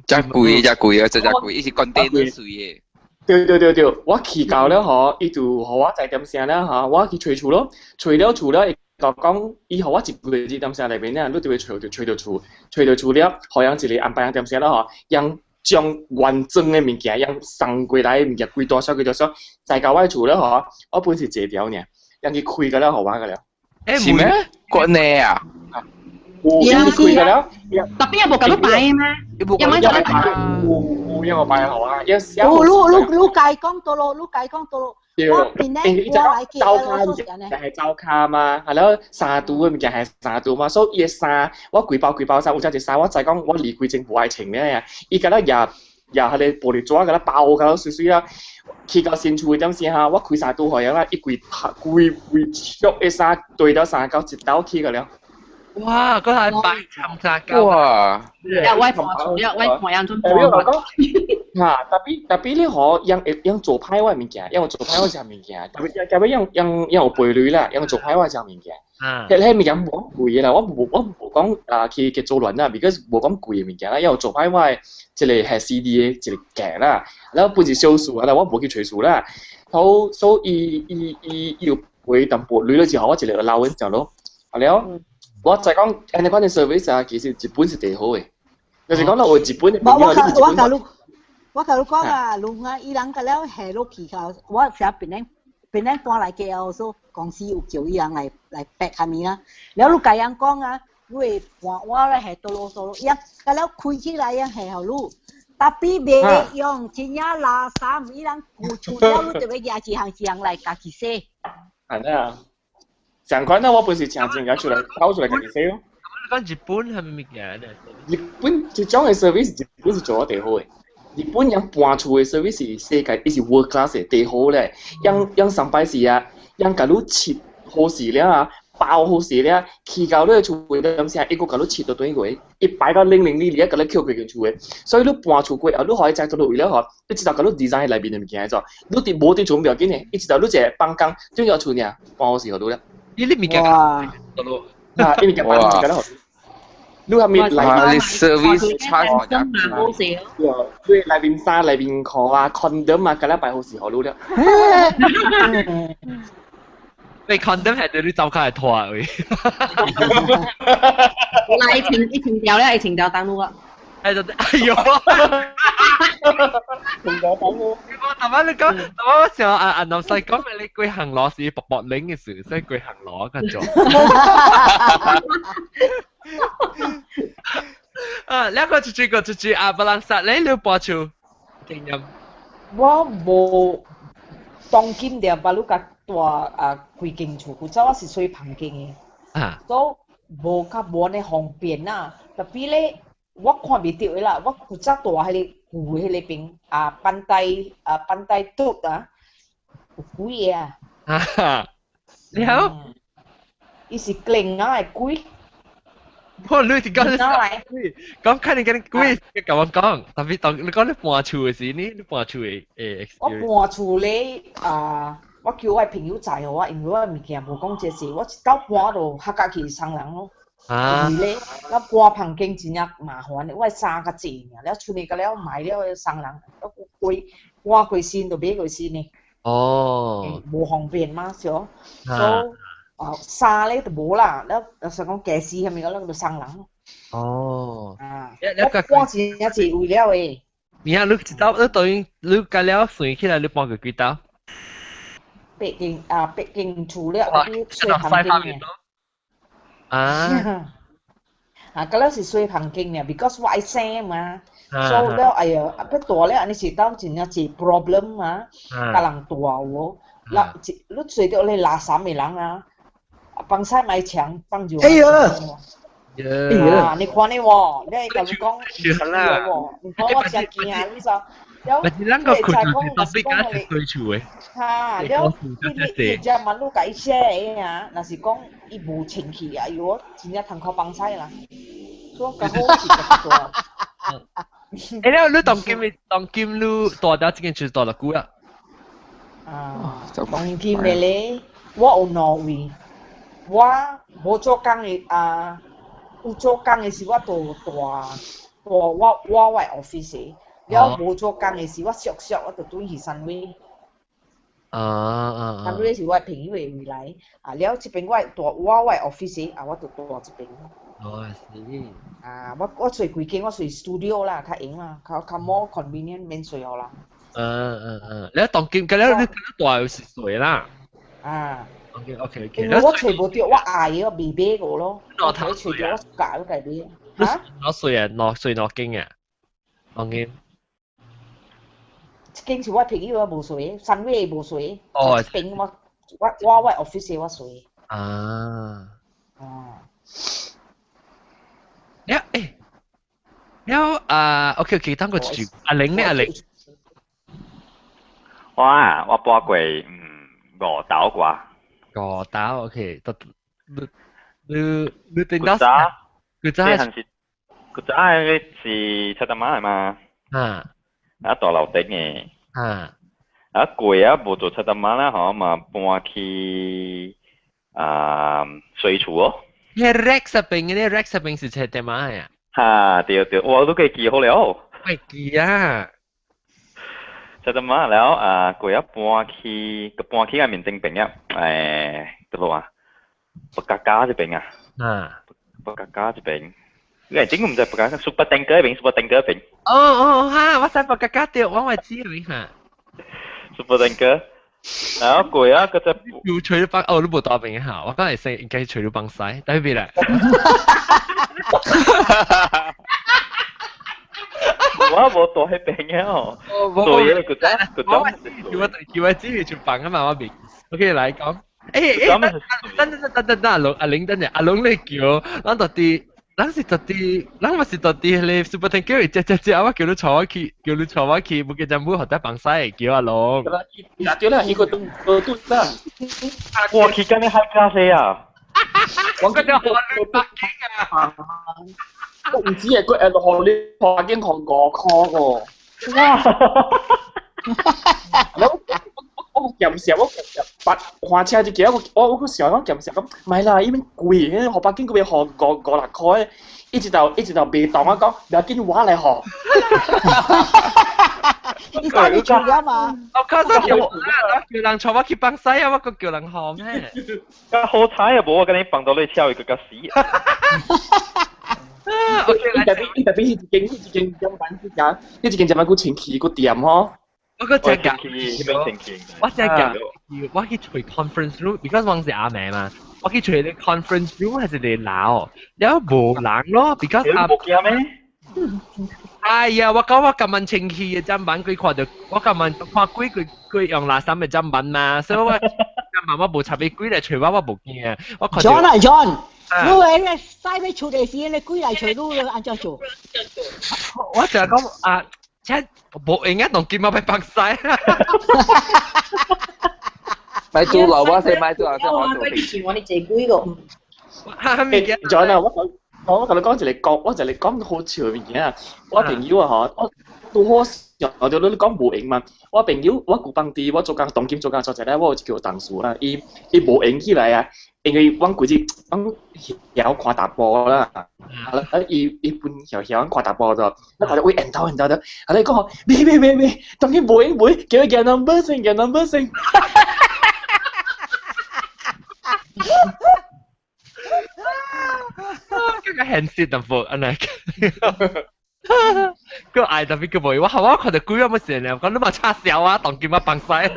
真貴，真貴啊！真真貴，伊是 container 稅的。對對對對，我去到了吼，伊就予我知點聲了吼，我去揣厝咯，揣了厝了，伊就講，伊予我一個字點聲內面咧，你就會揣著揣著厝，揣著厝了，予人一個安排人點聲了吼，人將原裝的物件，人送過來的物件，幾大小幾大小，載到我厝了吼，我本是坐條爾，人去開個了，予我個了。是咩？國內啊？有，伊開個了。特別有無共你擺咩？有冇做你擺？有有有擺予我，有有，你你你家講到咯，你家講到咯。對，我邊咧，我來記周卡物件係周卡嘛，係咯，衫櫥的物件係衫櫥嘛，所以伊的衫，我規包規包衫，有遮一衫，我知講我離開前無愛穿咩啊，伊敢若舉舉彼個玻璃紙，共咱包甲水水啊，去到新厝的點時哈，我開衫櫥予伊啦，伊規規規束的衫堆了衫到一兜去個了。哇！嗰係擺參雜交。哇！一位搬厝，一位搬人陣搬。嚇，特別你可用用做派我物件，用做派我食物件，特別用用有賠率啦，用做派我食物件。啊！迄物件無講貴啦，我無講啊去做亂啦，because 無講貴的物件啦，因為做派我的一個係 CD 的一個價啦，然後本是小數啊，我無去揣數啦，好，所以伊有賠淡薄鐳了之後，我一個 allowance 就咯，啊了，我再講，按呢款的 service 啊，其實日本是最好的，就是講啦，有日本的朋友，我我我甲你講啊，龍啊，伊人個了下落去個，我成檳城搬來 KL 所公司有叫伊人來 pack 下物啦。了你共人講啊，你會搬我咧下倒落倒落，伊個了開起來啊下予你，tapi 袂用，真正垃圾，伊人舊厝了，你就欲舉一項一項來家己洗。係啊，上款啊，我本是請錢家出來掏出來家己洗咯。你講日本係咪物件？日本這種的 service，日本是做得最好的。日本人搬厝的 service 是世界，伊是 world class 的最好咧。樣上擺時啊，樣共你切好勢了啊，包好勢了，去到你的厝點聲，伊閣共你切到轉過，伊擺到零零里里，共你扣規間厝的。所以你搬厝過後，你予伊知倒落位了吼，你知道共你 design 內面的物件做，你佇無佇厝不要緊的，伊知道你一個放工轉到厝爾，搬好勢予你了。伊你物件倒落，啊，伊物件搬好勢了。你係咪內你 service charge 好勢咯？你內面衫、內面褲啊、condom 啊，佮你擺好勢予你了。你 condom 係對你走開嚟拖喂。來一停掉咧，一停掉當路啊。係就哎呦！停掉當路。我頭先你講，頭先我想阿阿南西講嘅你規行路是薄薄領嘅事，所以規行路咁做。啊，兩個出去個出去阿布朗薩，你播出經驗。我無當今條把你較大啊規間厝，古早我是睡房間的，啊，所以無較無按呢方便啦。特別咧，我看袂著的啦，我古早住彼個舊彼個邊啊，板帶啊板帶桌啊，有鬼個啊。啊，你好。伊是另外的鬼。我你是講你講看你講鬼，共我講，特別當你講你搬厝的時，你搬厝的誒。我搬厝咧啊，我叫我朋友載予我，因為我物件無講這濟，我一到搬就較較去送人咯。啊。因為咧，我搬房間真正麻煩的，我的衫較濟爾，了出去了賣了送人，我過搬過新就買過新的。哦。無方便嘛，是哦。所以啊，衫咧就無啦，了就講家私啥物個，咱就送人。哦。啊，我搬真正濟為了的。你啊，你一道，你等於你甲了算起來，你搬過幾道？八間啊，八間厝了，你睡房間的。啊。啊，甲了是睡房間爾，because 我愛生嘛，所以了哎呀，欲大了，按呢是當真正濟 problem 嘛，共人住有無？那你揣著咧垃圾的人啊！放屎買牆放住。哎呀！啊！你看你喎，你會共你講，你看我真驚，你知？了，你咱個困住是特別敢是對厝的。哈，了，你只嘛，你共伊寫的啊，若是講伊無清氣啊，哎喲，真正窗口放屎啦。所以較好是家己住。欸，了，你當今當今你住佇這間厝住偌久啊？啊，當今的咧，我有兩位。我無做工的啊，有做工的時我就住我的 office 的，了無做工的時我熟熟我就轉去三威。啊啊！三威是我的朋友的位來，啊了這邊我住我的 office 啊，我就住這邊。哦，是。啊，我揣規間我揣 studio 啦，較閒啦，較 more convenient 免稅予啦。嗯嗯嗯，你當今，佮了你住是稅啦。啊。 OK OK。因為我揣無著，我愛的我未買過咯。我揣著我教我家買。嚇？攞稅啊，攞稅攞經啊，當今。這間是我朋友啊，無稅，三月無稅。哦。這邊我 office 我稅。啊。哦。了誒，了啊，OK OK，等個住阿玲呢？阿玲。我啊，我搬過五斗啩。五斗 OK，得你你頂到古早，古早細漢時，古早嘅是七大媽嘛，啊大樓頂嘅，啊過啊無做七大媽啦，吼嘛搬去啊水厝哦。迄 Rex 入邊嗰啲 Rex 入邊是七大媽啊？哈，對對，我都記記好了。會記啊！七大媽了啊，過啊搬去，搬去個面頂邊啊，誒，倒落啊，北加加這邊啊，北加加這邊。你係整唔知北加 Super Tanker 邊，Super Tanker 邊。哦哦哈，我知北加加對，我咪知邊嚇。 Super Tanker，然後過啊，嗰隻要除咗幫哦，你無大邊嚇，我剛才說應該除咗幫西，但係咧。我無大迄邊嘅哦，做嘢佢真佢真，我叫我知就幫啊嘛，我未。OK 來講，誒誒，等等等等等，阿龍阿玲等陣，阿龍你叫，咱到底。咱是到底，咱嘛是到底咧 Super Tanker 只只只，我叫你坐我去，叫你坐我去，冇記就冇學得幫西，叫阿龍。嗱對啦，伊個都都啦。我去緊你海咖啡啊！我嗰條河北京啊！我唔知啊，佢誒落河你北京學5塊喎。哇！我我鹹食，我鹹食，白花車就記得我我我想講鹹食咁，唔係啦，依邊貴，學北京嗰邊學5、6塊，一直到未當我講，唔要緊，我來學。你帶你做了嘛？我靠！叫人坐我去幫西啊，我個叫人學咩？咁好彩啊，無我跟你放到你車，伊個較死。 OK，伊特別彼一間砧板之間，彼一間砧板閣清氣閣掂吼。我個只夾，我只夾，我去揣 conference room，because 我是阿妹嘛，我去揣啲 conference room 係一個樓，了無人咯，because 阿無驚咩？哎呀，我講我今晚清氣嘅砧板，佢看到我今晚看鬼佢佢用垃圾嘅砧板嘛，所以我今晚我無插俾鬼來揣我，我無驚。我看 John 啊 John，你話使欲出的時，你鬼來揣你，按怎做？我就係講啊。這無用啊，當今仔欲放屎。買做老我先買做，先我做。我以前我哋借鬼個。哈物件，John 啊，我同你講一個講，我一個講好笑嘅物件。我朋友啊，嗬，我拄好上就你講無閒嘛。我朋友，我舊班佇我做工，當今做工所在咧，我有一個同事啦，伊伊無閒起來啊，因為阮規日阮曉看淡薄啦，啊，伊伊本曉曉看淡薄咗，我看到喂緣投緣投的，啊你講別別別別，當今無閒無閒，叫伊寄 number 先，寄 number 先。這個現實淡薄，按呢。個愛特別個無，我我看到鬼啊乜事呢？講你嘛插銷啊，當今啊放西。 number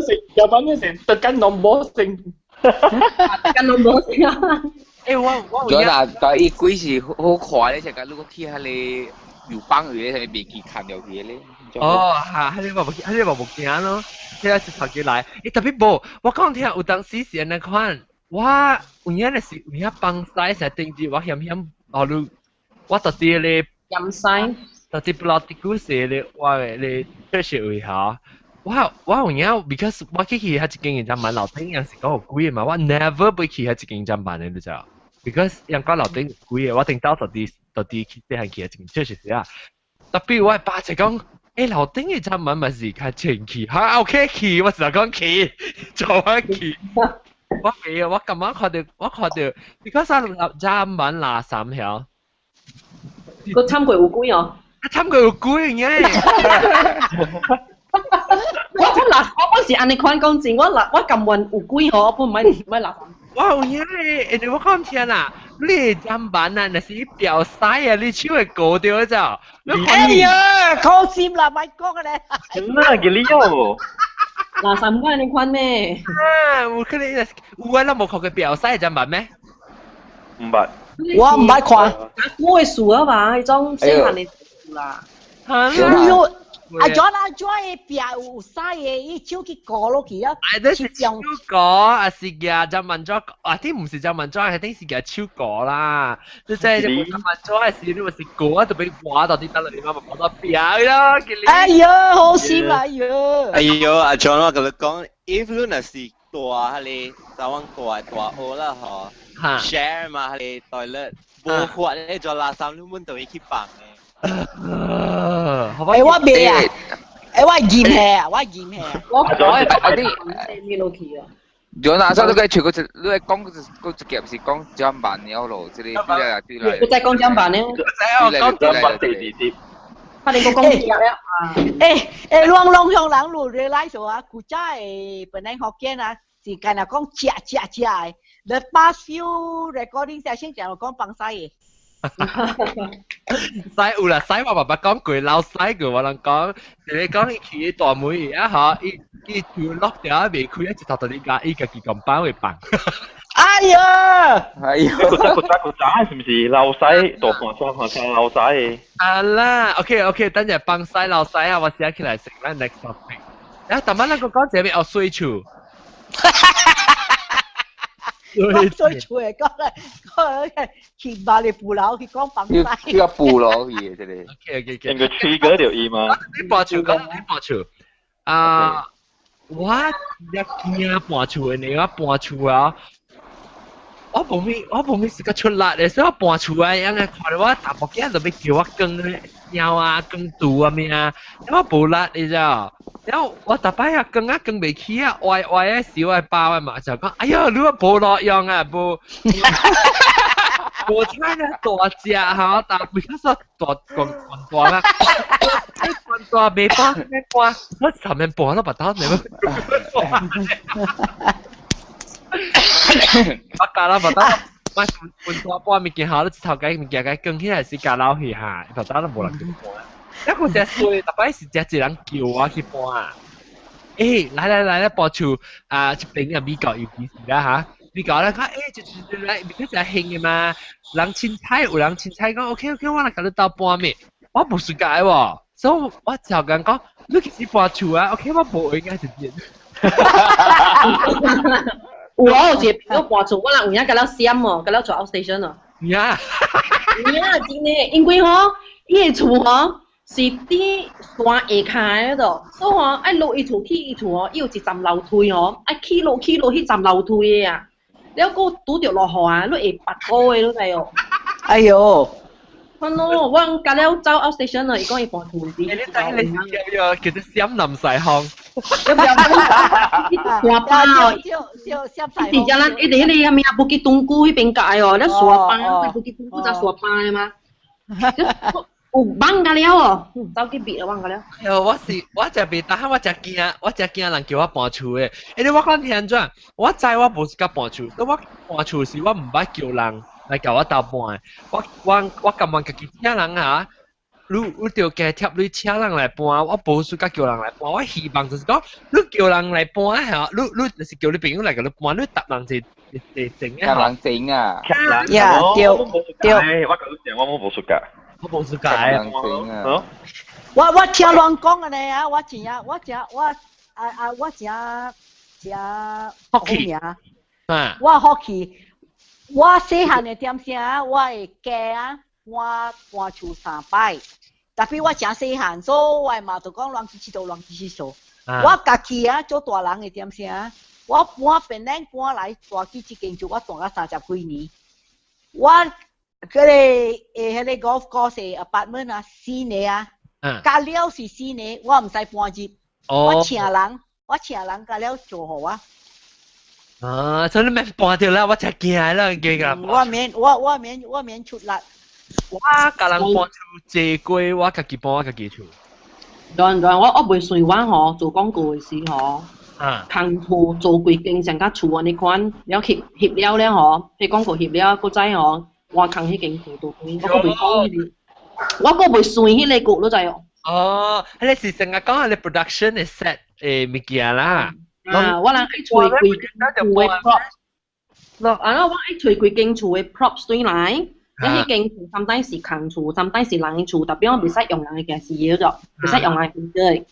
先，有版先，特緊 number 先。緊 number 先啊！欸，我有啦，但伊鬼是好快咧，就講如果去彼个油幫位咧，係袂記看掉去咧。哦，嚇，彼个嘛無，彼个嘛無驚咯，彼個是頭幾來，欸特別無，我講聽有當時是按呢款，我有影是有影放西成頂住我險險。哦，你我到底咧飲西，到底不老啲故事咧，我咧確實為嚇。我有影，because 我去去遐一間砧板樓頂，人是講有鬼嘛，我 never 會去遐一間砧板的，你知道？because 人講樓頂有鬼的，我頂到到底去細漢去遐一間確實是啊。特別我爸就講，欸樓頂的砧板嘛是較清氣，嚇 OK 去，我是講去，做我去。我未啊！我今晚看到，我看到，你講啥砧板垃圾條？個參過有鬼哦！參過有鬼嘅。我嗱，我嗰時按你款講真，我嗱我甘願有鬼吼，我本唔愛唔愛垃圾。我有影咧，因為我講聽啦，你砧板啊，若是掉屎啊，你手會過著咋？哎呀，可惜啦，咪講咧。真啊，給你哦。垃圾唔該你款咩？啊，有可能有啊，咱無看過表賽砧板咩？毋捌。我毋捌看。我的事啊嘛，彼種細漢的事啦。你有阿 John 阿 John 的壁有屎的，伊手去過落去啊。哎，那是手過，還是舉砧板紙？啊，啲毋是砧板紙，係啲是舉手過啦。即係砧板紙係是你咪是過啊，就俾刮到啲得啦，你媽咪講到表啦。哎呀，好心啦，哎呀。哎呦，阿 John 我同你講，if 你若是大迄個台灣大大學啦吼，share 嘛迄個 toilet，無法咧做垃圾，你阮就會去放的。欸，我袂啊，欸，我驗下啊，我驗下啊。我我我啲落去啊。有哪時候你個除個一，你講個一夾是講點辦了咯，這個對來對來。我再講點辦了。對來對來對來。他哋個講夾了啊。欸欸，攏攏向人路來做啊，古早的本來福建啊，是干那講食食食的，the past few recording session 就講放屎的。西有啦，西我爸爸講過，老西過我人講，就是講伊去大門啊吼，伊伊條落掉未開，一頭就你家伊家己咁包會放。哎呀！哎呀！古早古早古早是毋是老西大盤山盤山老西？啊啦，OK OK，等陣放西老西啊，我寫起來成咱 next topic。啊，頭晚咱個講這邊哦，水厝。我最厝的講咧，講去馬來布樓去講放西。去個布樓去這個。 OK OK OK。應該吹過就伊嘛。你搬厝講，你搬厝。啊，我一驚搬厝的呢，我搬厝啊。我無咩，我無咩時間出力的，所以我搬厝啊，樣啊，看到我大伯囝就欲叫我扛貓啊、扛櫥啊咩啊，我無力你知道？然後我逐擺啊扛啊扛袂起啊，歪歪啊小啊包啊嘛，就講哎呀，你啊無路用啊，無無菜啊大隻吼，但比較說大滾滾大啦，滾大袂搬咩搬，我上面搬都不到，你們。我教啦，不到，我搬大搬物件吼，你一頭家物件該扛起來是教老去哈，不到都無人去搬。一個只衰，逐擺是只一人叫我去搬啊！欸，來來來，來搬厝啊！這邊啊美國尤其是啦嚇，美國咧講欸，就就來，美國就興的嘛。人凊彩有人凊彩講，OK OK，我來共你鬥搬咩？我無暑假喎，所以我就共講，你其實搬厝啊，OK，我無應該是點。有啊，有一個朋友搬厝，我人有影共了閃哦，共了做 outstation 哦。呀！有影真的，因為吼，伊的厝吼。是佇山下跤的度，所以吼愛落伊厝去伊厝吼，伊有一層樓梯吼，愛起落起落彼層樓梯的啊，了閣拄著落雨啊，你會拔高的，你知哦？哎喲！看咯，我甲了走 outstation 咯，伊講伊搬厝時。你知你叫叫做閃南西方。山巴哦，伊佇遮咱，伊佇彼個啥物啊，布吉東姑彼邊界哦，咧山巴，布吉東姑才山巴的嘛。有網甲了哦，走去別啊網甲了。哎喲，我是我食袂當，我誠驚，我誠驚人叫我搬厝的。因為我講聽怎，我知我無是佮搬厝，我搬厝時我毋捌叫人來共我鬥搬的。我我我甘願家己請人啊，你你著加貼你請人來搬，我無需佮叫人來搬。我希望就是講，你叫人來搬嚇，你你就是叫你朋友來共你搬，你搭人一一整啊。人整啊。呀，對對。我講你我無暑假。我無暑假啊！我我聽人講的呢啊，我真正我真我啊啊我真真好命，我福氣，我細漢的點聲，我的家啊搬搬厝三擺，特別我真細漢，所以我的媽就講亂去佚佗，亂去佚佗。我家己啊做大人的點聲，我搬本來搬來住去這間厝，我住了三十幾年，我。嗰個誒，彼個 golf course apartment 啊，四個啊，加了是四個，我毋使搬入，我請人，我請人加了做予我。啊，所以你免搬著啦，我誠驚啦，記個。我免，我我免，我免出力。我共人搬厝坐過，我家己搬我家己厝。對對，我我袂算我吼做廣告的時吼，空厝做幾間上甲厝按呢款，了翕翕了了吼，彼廣告翕了，閣再吼。換空彼間厝都我閣袂講彼個，我閣袂算彼個股，你知哦？哦，彼個是成日講彼個 production 的 set 的物件啦。啊，我人愛揣幾間厝的 props，啊，我愛揣幾間厝的 props 轉來，你彼間厝sometimes是空厝，sometimes 是人的厝，特別我袂使用人的家私咗，袂使用人的工具。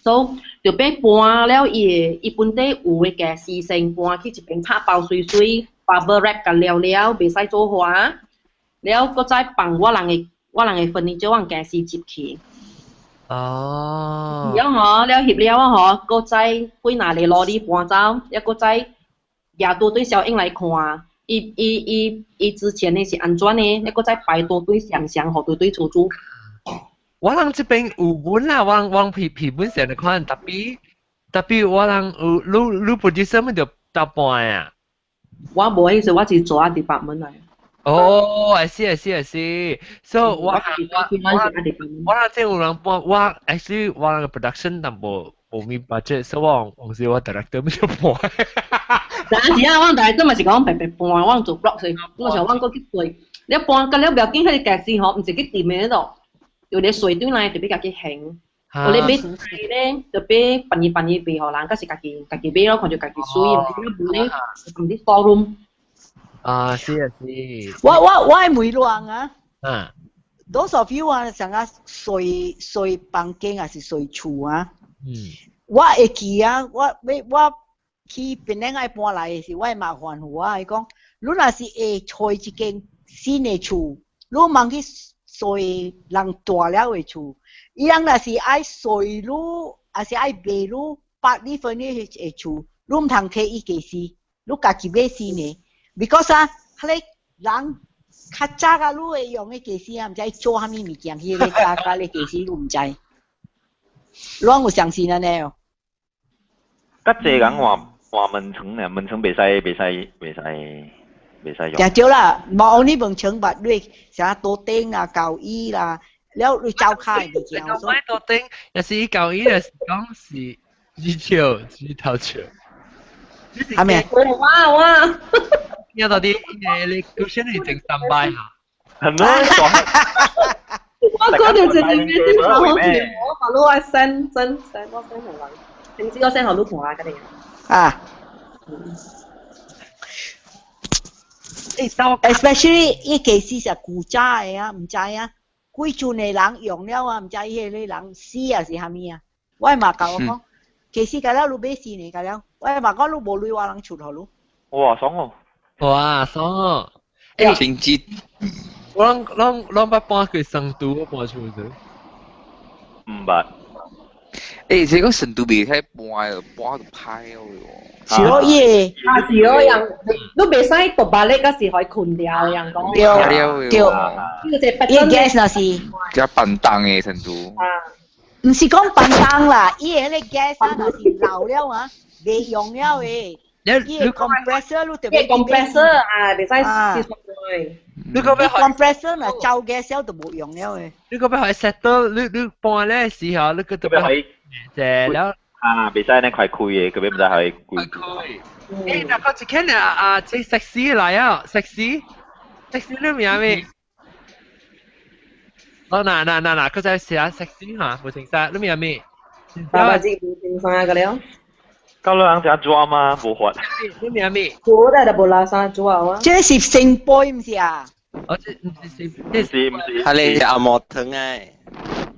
所以就欲搬了伊的伊本底有的家私先搬去一邊拍包媠媠。bubble wrap 共了了，袂使做花，了閣再放我人的我人的 furniture 我家私入去。哦。了吼，了翕了啊吼，閣再幾若個攞你搬走，抑閣再也多對小英來看，伊伊伊伊之前的是按怎呢？抑閣再排多對上上，予對對厝主。我人這邊有本啦，我人我人皮皮本上的款，特別特別我人有你你 producer 們就搭半啊。我無意思，我是做啊 department 來。哦，I see I see I see。So 我我我我人這有人幫我，actually 我人個 production 淡薄無咪 budget，所以我往時我 director 咪就搬。但是啊，我 director 嘛是講白白搬，我做 block 所以我想我閣去做。你搬甲了不要緊，彼個家私吼，毋是去店的嗰度，有咧水對來特別家己行。有咧買菜咧，就買便宜便宜賣予人，閣是家己家己買咯，看著家己水，毋是咧，毋是 store room。啊，是啊是。我我我係問人啊。啊。 Those of you 啊，上個睡睡房間還是睡厝啊？嗯。我會記啊，我要我去檳城愛搬來的時，我會麻煩有啊，伊講，你若是會揣一間新的厝，你茫去睡人大了的厝，伊人若是愛睡你，還是愛賣你百里分的厝，你毋通提伊家私，你家己買新的，because 啊，彼個人較早啊，你會用的家私啊，毋知做啥物物件，彼個加加咧家私你毋知，攏有相信按呢哦。較濟人換換門床呢，門床袂使袂使袂使袂使用。誠少啦，無你門床捌你啥桌頂啦、交椅啦，了你走跤的物件。我買桌頂，若是交椅，若是講是指頭指頭笑。係咪？哇哇！聽到啲你 cushion 係整三擺嚇。係咩？我講到直接咩好笑，我把路愛 send send send 我 send 予人，平時我 send 予你看啊，嗰啲。啊。Especially 伊家私是古早的啊，毋知啊，幾陣的人用了啊，毋知彼個人死啊是啥物啊？我嘛共我講，家私甲了你買新的甲了，我嘛講你無鐳我人出予你。哇，爽哦！哇，爽哦！欸，成績我攏攏攏捌搬過成都，我搬出去。毋捌。欸，這個成都袂使搬，搬就歹哦。是咯，伊個啊是咯，人你袂使獨白咧，嗰時可以困掉，人講。對對。伊 gas 若是。較笨重的成都。啊。毋是講笨重啦，伊個彼個 gas 啊，若是老了啊，袂用了的。伊個 compressor 你特別 compressor 啊，袂使試你個要 compressor 若走 gas 就無用了的。你個要去 settle，你你搬咧時候，你個特別去謝了。啊，袂使呢快開的，個邊毋知可以開。開。欸，那個一間啊啊，這 sexy 來啊，sexy sexy 你名咩？哦，嗱嗱嗱嗱，佢就寫 sexy 嚇，無清晒，你名咩？爸爸子無清晒個了。到了人食抓嗎？無法。你名咩？我咧就無垃圾抓啊。這是聖杯毋是啊？哦，這毋是聖，這是毋是？係你阿毛糖誒。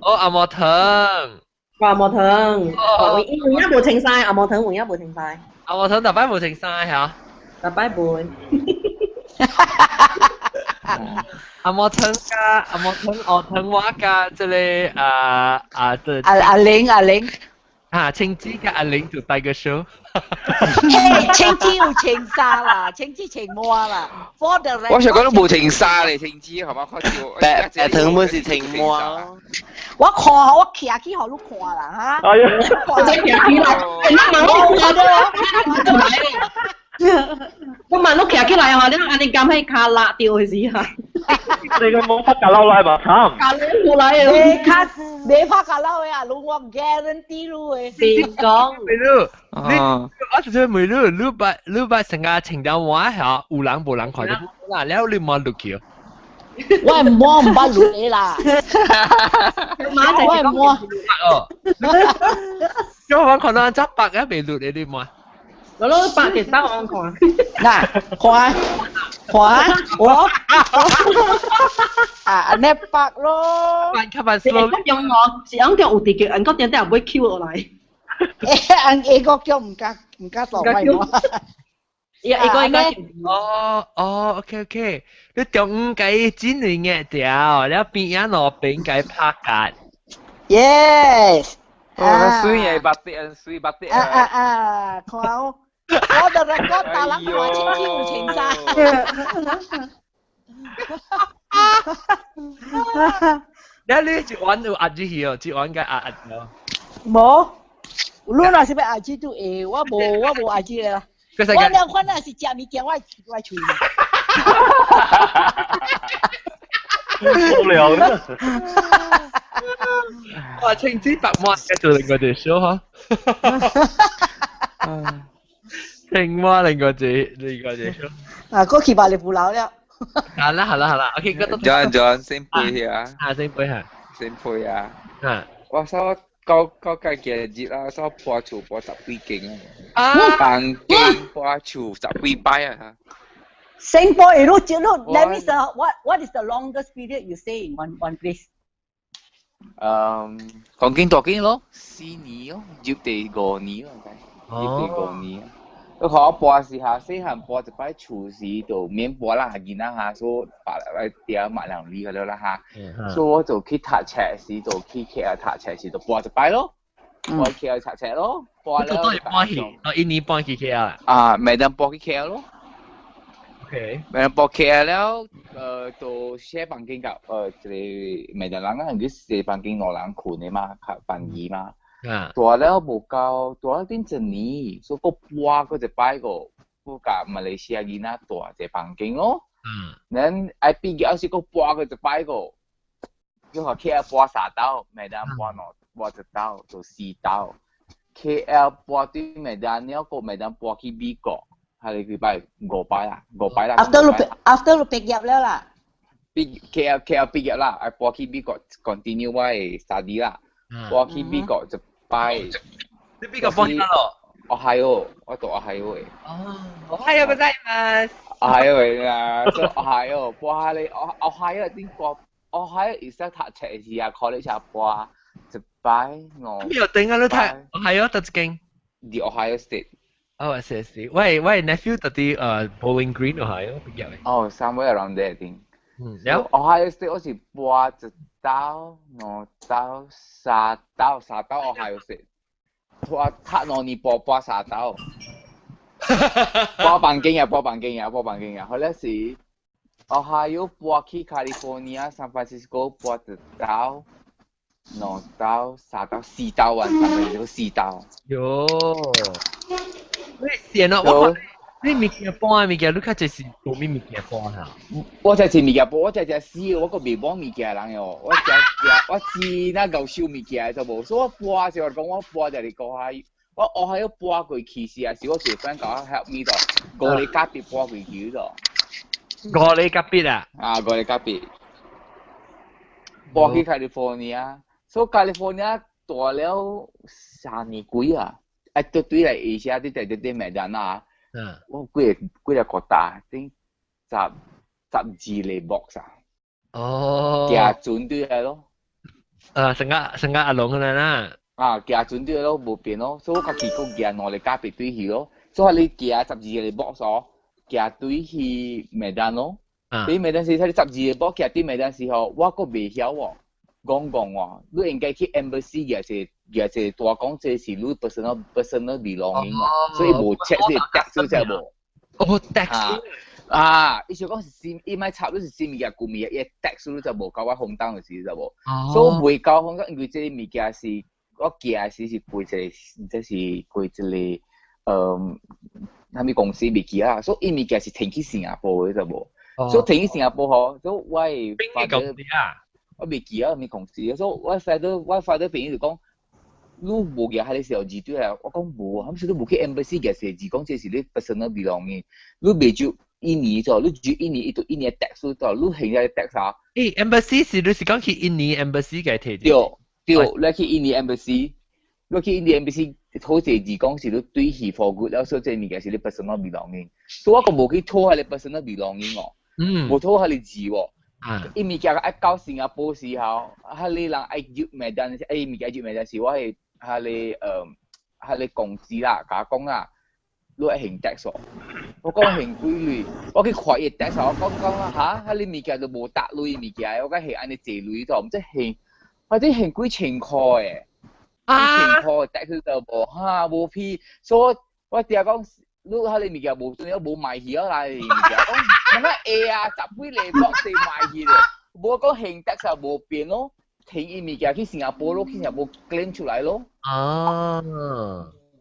哦，阿毛糖。阿毛糖，哦，有影無清晒，阿毛糖有影無清晒。阿毛糖逐擺無清晒嚇。逐擺無。阿毛糖加阿毛糖，阿糖我加這個啊啊這。阿阿玲阿玲。啊，青子加阿玲做大個 show。青子有穿衫啦，青子穿襪啦。我想講都無穿衫咧，青子係嘛？看到白白糖本是穿襪。我看我徛起予你看啦嚇。哎呀！我徛起來，你問我看到。我問你徛起來吼，你按呢敢彼跤落掉的時候。你個冇拍架撈來吧？慘！架撈來啊！你較袂拍架撈的啊，我 guarantee 你的。別講。美女，你我直接美女，你捌你捌成個穿條襪嚇，有人無人看到啦，了你冇落去。我係摸毋捌落的啦。我係摸。哦。我看到只白嘅未落的你摸。我攞白嘅衫我看。嗱，看看我啊，你白咯。白較慢是用我，是按叫有直叫，按個點點會 Q 落來。按下個叫毋敢毋敢落來我。一個一個。哦哦，OK OK，你中午計煎嚟嘅條，了邊一落邊計拍格。Yes。哦，水嘅白啲，水白啲啊啊啊！看我，我就嚟講大人看清清清晒。你一碗有壓住去哦，一碗該壓壓哦。無，你若是欲壓住都會，我無我無壓住啦。我兩款若是食物件，我我喙。無聊呢。哇！青子白魔嘅做另外隻 show 嗬。青蛙另外隻另外隻 show。啊，過去把你不老了。好啦好啦好啦，OK，嗰度。 John John 先背下。啊，先背下。先背啊。啊。我收高高計嘅節啦，收破厝破十幾間啊。房間破厝十幾擺啊。 Singapore, you know, that means what is the longest period you stay in one place? 講經大經咯，4年咯，入第5年咯，入第五年。你看我搬時下，細漢搬一擺厝時就免搬啦，囡仔下所以把來掉馬兩厘個啦哈。所以我就去讀冊時，就去 KL 讀冊時就搬一擺咯，搬 KL 讀冊咯，搬了。都係搬去，哦，印尼搬去 KL 啊。啊，咪當搬去 KL 咯。 OK。咪當搬 KL 了，就寫房間甲，一個咪當人啊，佢寫房間兩人困的嘛，較便宜嘛。啊！大了無夠，大了頂一年，所以閣搬閣一擺個，閣共馬來西亞囡仔住一個房間咯。嗯。咱愛畢業時閣搬閣一擺個，叫予 KL 搬三斗，麥當搬兩搬一斗，就四斗。KL 搬對麥當了，閣麥當搬去美國，係幾擺五擺啦，五擺啦。 After 你畢業了啦。畢 KL KL 畢業啦，愛搬去美國 continue 我的 study 啦。搬去美國一擺。你美國搬去哪咯？哦係哦，我讀哦係哦。哦，おはようございます。哦係哦啊，做哦係哦，搬下你哦哦係哦，點過？哦係哦，而家讀冊時啊，college 啊搬一擺我。邊有頂啊？你睇，哦係哦，得一間。 The Ohio State。哦，是是，喂喂，nephew 特啲Bowling Green Ohio 畢業嘅。哦，somewhere around there I think。嗯，了。 Ohio State 我是搬一斗、兩斗、三斗、三斗 Ohio State。我讀2年半搬三斗。搬房間啊，搬房間啊，搬房間啊。後來是 Ohio 搬去 California San Francisco 搬一斗、兩斗、三斗、四斗啊，San Francisco 四斗。喲，你善啊！我你物件搬物件，你較濟是無咩物件搬嚇？我才是物件搬，我才只死，我閣袂搬物件人哦。我只只我知那夠收物件就無，所以我搬時我講我搬就係講下，我我喺搬過去時啊，是我一個 friend 共我 help me 就五个隔壁搬過去就。五个隔壁啊？啊，五个隔壁。搬去 California，所以 California 大了3年幾啊，啊，對對來而且對對對對麥當啊。我幾個幾個國家頂12個 box 啊！哦，行船對來咯。成個成個阿龍咁樣啦。啊，行船對來咯，無變咯，所以我家己閣行兩個咖啡對去咯。所以你行十二個 box 哦，行對去麥當咯。對麥當時，睇你十二個 box 行對麥當時候，我閣袂曉喎，講講喎，你應該去 embassy 也是也是大講，這是你 personal belonging 嘛，所以無 check 是 tax 就無。哦，tax 啊！伊想講是新，伊莫插你是新物件舊物件，伊 tax 你就無交我紅單的時就無。所以袂交紅單，因為這個物件是我寄的時是過一個，這是過一個啥物公司未記啊，所以伊物件是提去新加坡的就無。所以提去新加坡吼，所以我的邊個公司啊？我未記啊，啥物公司。所以我 father 我 father 朋友就講。你無寄彼個時候字對來，我講無，他們說你無去 embassy 寄寫字，講這是你 personal belonging，你袂就一年咗，你就一年，伊就一年 tax 咗，你現在 tax 啊？欸，embassy 是你是講去印尼 embassy 嘅提？對對，你去印尼 embassy，你去印尼 embassy 討寫字講是你對去 for good，了所以這物件是你 personal belonging，所以我個無去討彼個 personal belonging 哦，無討彼個字喎。伊物件愛到新加坡時候，彼個人愛入麥當，伊物件入麥當時，我係。彼個彼個公司啦，共我講啦，你愛還 tax 哦。我講還幾鐳，我去看伊 tax，我講講啦嚇，彼個物件都無搭鐳物件，我講還按呢濟鐳咗，毋知還或者還幾千塊誒，幾千塊，但佢就無哈無批，所以我定講，你彼个物件無重要，無賣去啊啦，物件講，乜會啊，十幾個box 賣去咧，無講還 tax 也無變咯，提伊物件去新加坡咯，去新加坡 claim 出來咯。啊，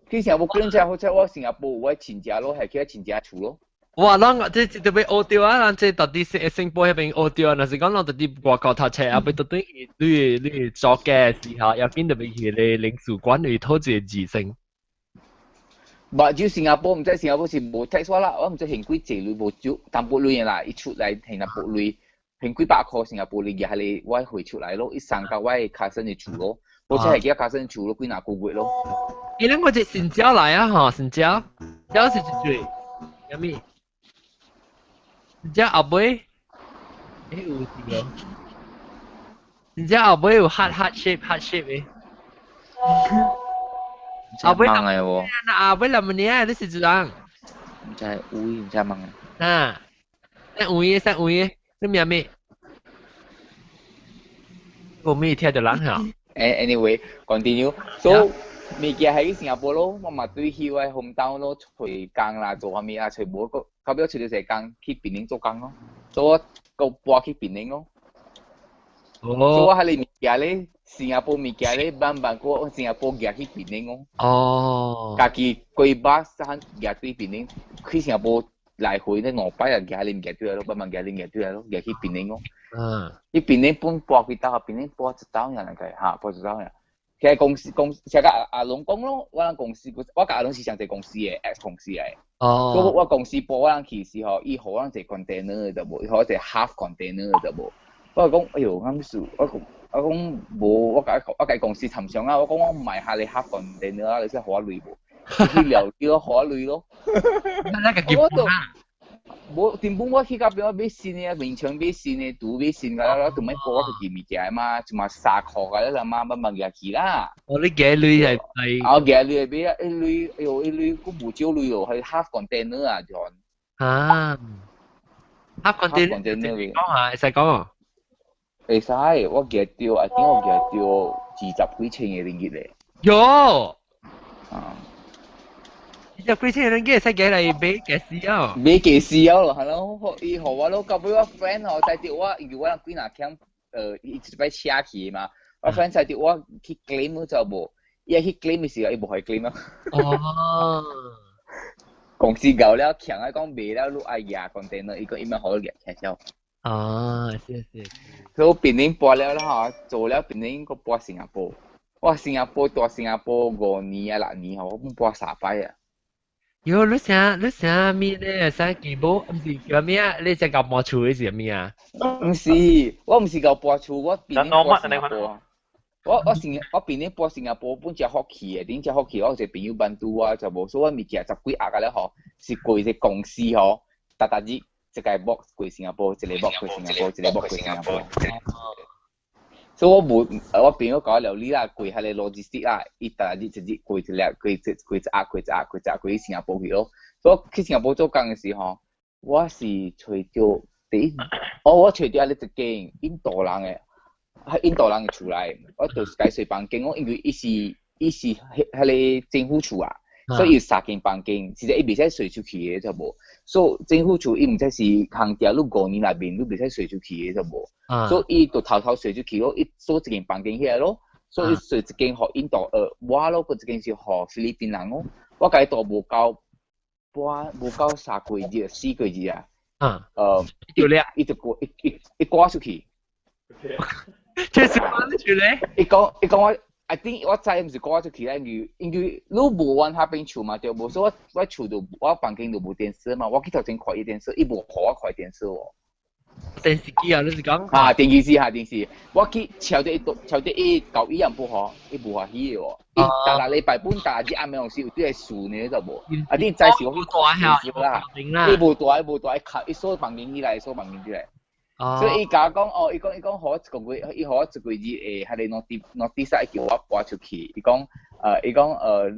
去新加坡 claim 出來，好彩我新加坡有我親戚咯，係去我親戚厝咯。哇！咱這這特別學著啊，咱這到底是新坡彼邊學著啊，若是講咱到底外國讀冊啊，欲到底你做嘅時候，要緊特別去個領事館裏討一個字先。無就新加坡，毋知新加坡是無 tax 我啦，我毋知還幾濟鐳無少淡薄鐳的啦，伊出來還淡薄鐳，還幾百箍新加坡鐳，舉彼個我匯出來咯，伊送到我的 cousin 的厝咯，我才會記得 cousin 厝咯，幾若個月咯。欸，咱我這新蕉來啊，吼，新蕉，蕉是一水，啥物？新蕉後尾，欸有一個，新蕉後尾有 heart heart shape heart shape 的。後尾問的喎。後尾林年你是一人？毋知有毋知問。啊，啥位啥位？你名咩？我未聽著人嚇。 Anyway，continue。So 物件係去新加坡咯，我嘛對去我 hometown 咯，揣工啦，做啥物啊，揣無個，到尾揣著一個工去檳城做工咯，所以我閣搬去檳城咯。哦。所以我彼個物件咧，新加坡物件咧，慢慢過新加坡寄去檳城咯。哦。家己過巴士寄對檳城，去新加坡來回咧五擺啊，寄彼個物件對來咯，慢慢寄彼個物件對來咯，寄去檳城咯。去檳城本搬幾兜，檳城搬一兜爾來個，哈，搬一兜爾。其實公司公司，像甲阿龍講咯，我人公司，我佮阿龍是相一個公司的 ex 公司來。哦。所以我公司搬我人去時吼，伊予我人一個 container 就無，伊予我一個 half container 就無。我講，哎喲，咁數，我講，我講無，我佮公司參詳啊，我講我毋愛下你 half container 啊，你先予我鐳無？去聊叫我予我鐳咯。那個我就無，原本我去到邊我買新的，眠床買新的，櫥買新的，我就欲搬我家己物件嘛，就嘛衫褲個啦嘛，慢慢舉去啦。哦，你寄鐳係係？啊，寄鐳買啊，一鐳，哎喲，一鐳閣無少鐳哦，係 half container 啊，就。啊，half container 講下，會使講哦。會使，我寄著，I think 我寄著二十幾千个令吉咧。喲。啊。二十幾千個令吉會使寄來買家私啊？買家私啊咯，係咯，伊予我咯，到尾我 friend 吼，知著我，因為我人幾若欠，伊一擺車去嘛，我 friend 知著我去 claim 就無，伊去 claim 的時候，伊無予 claim 啊。哦。公司搞了，強啊講賣了，你愛舉 container，伊講伊欲予你舉聽少。啊，是是。所以檳城搬了啦吼，做了檳城閣搬新加坡。我新加坡蹛新加坡5年啊6年吼，我攏搬三擺啊。喲，你啥你啥物咧？啥基本毋是叫咩啊？你只共搬厝的是啥物啊？毋是，我毋是共搬厝，我檳城搬新加坡。我檳城搬新加坡本誠福氣的，頂誠福氣，我有一個朋友幫助我，就無，所以我物件十幾盒個了吼，是過一個公司吼，逐逐日一個 box 過新加坡，一個 box 過新加坡，一個 box 過新加坡。所以我無，我朋友共我料理啦，過彼個 logistic 啦，伊逐日一日過一粒，過一過一盒，過一盒，過一盒，過去新加坡去咯。所以我去新加坡做工的時吼，我是揣著第一，哦，我揣著彼一間印度人的，喺印度人的厝內，我就是共洗房間，我因為伊是彼個政府厝啊，所以有三間房間，其實伊袂使稅出去的，就無。所以政府厝伊毋知是空調，你5年內面你袂使稅出去的，就無。所以伊就偷偷稅出去咯，伊鎖一間房間起來咯，所以伊鎖一間予印度我咯，閣一間是予菲律賓人咯。我共伊蹛無夠半，無夠3個月、4個月啊。就了，伊就趕伊趕出去。這是趕出咧？伊講我。I think 我知毋是趕出去啦，因為你無阮彼邊厝嘛，對無？所以我厝就我房間就無電視嘛，我去頭前看伊電視，伊無予我看電視喎。電視機啊，你是講？啊，電視機哈，電視。我去敲著伊，敲著伊舊伊也無予，伊無歡喜的喎。伊逐逐禮拜本逐日暗暝時有佇個事呢，就無。啊，你知是我去看電視啦。伊無蹛，伊無蹛，伊敲伊鎖房間起來，鎖房間起來。所以伊共我講，哦，伊講予我一個月，伊予我一個月的彼個 notice 叫我搬出去。伊講，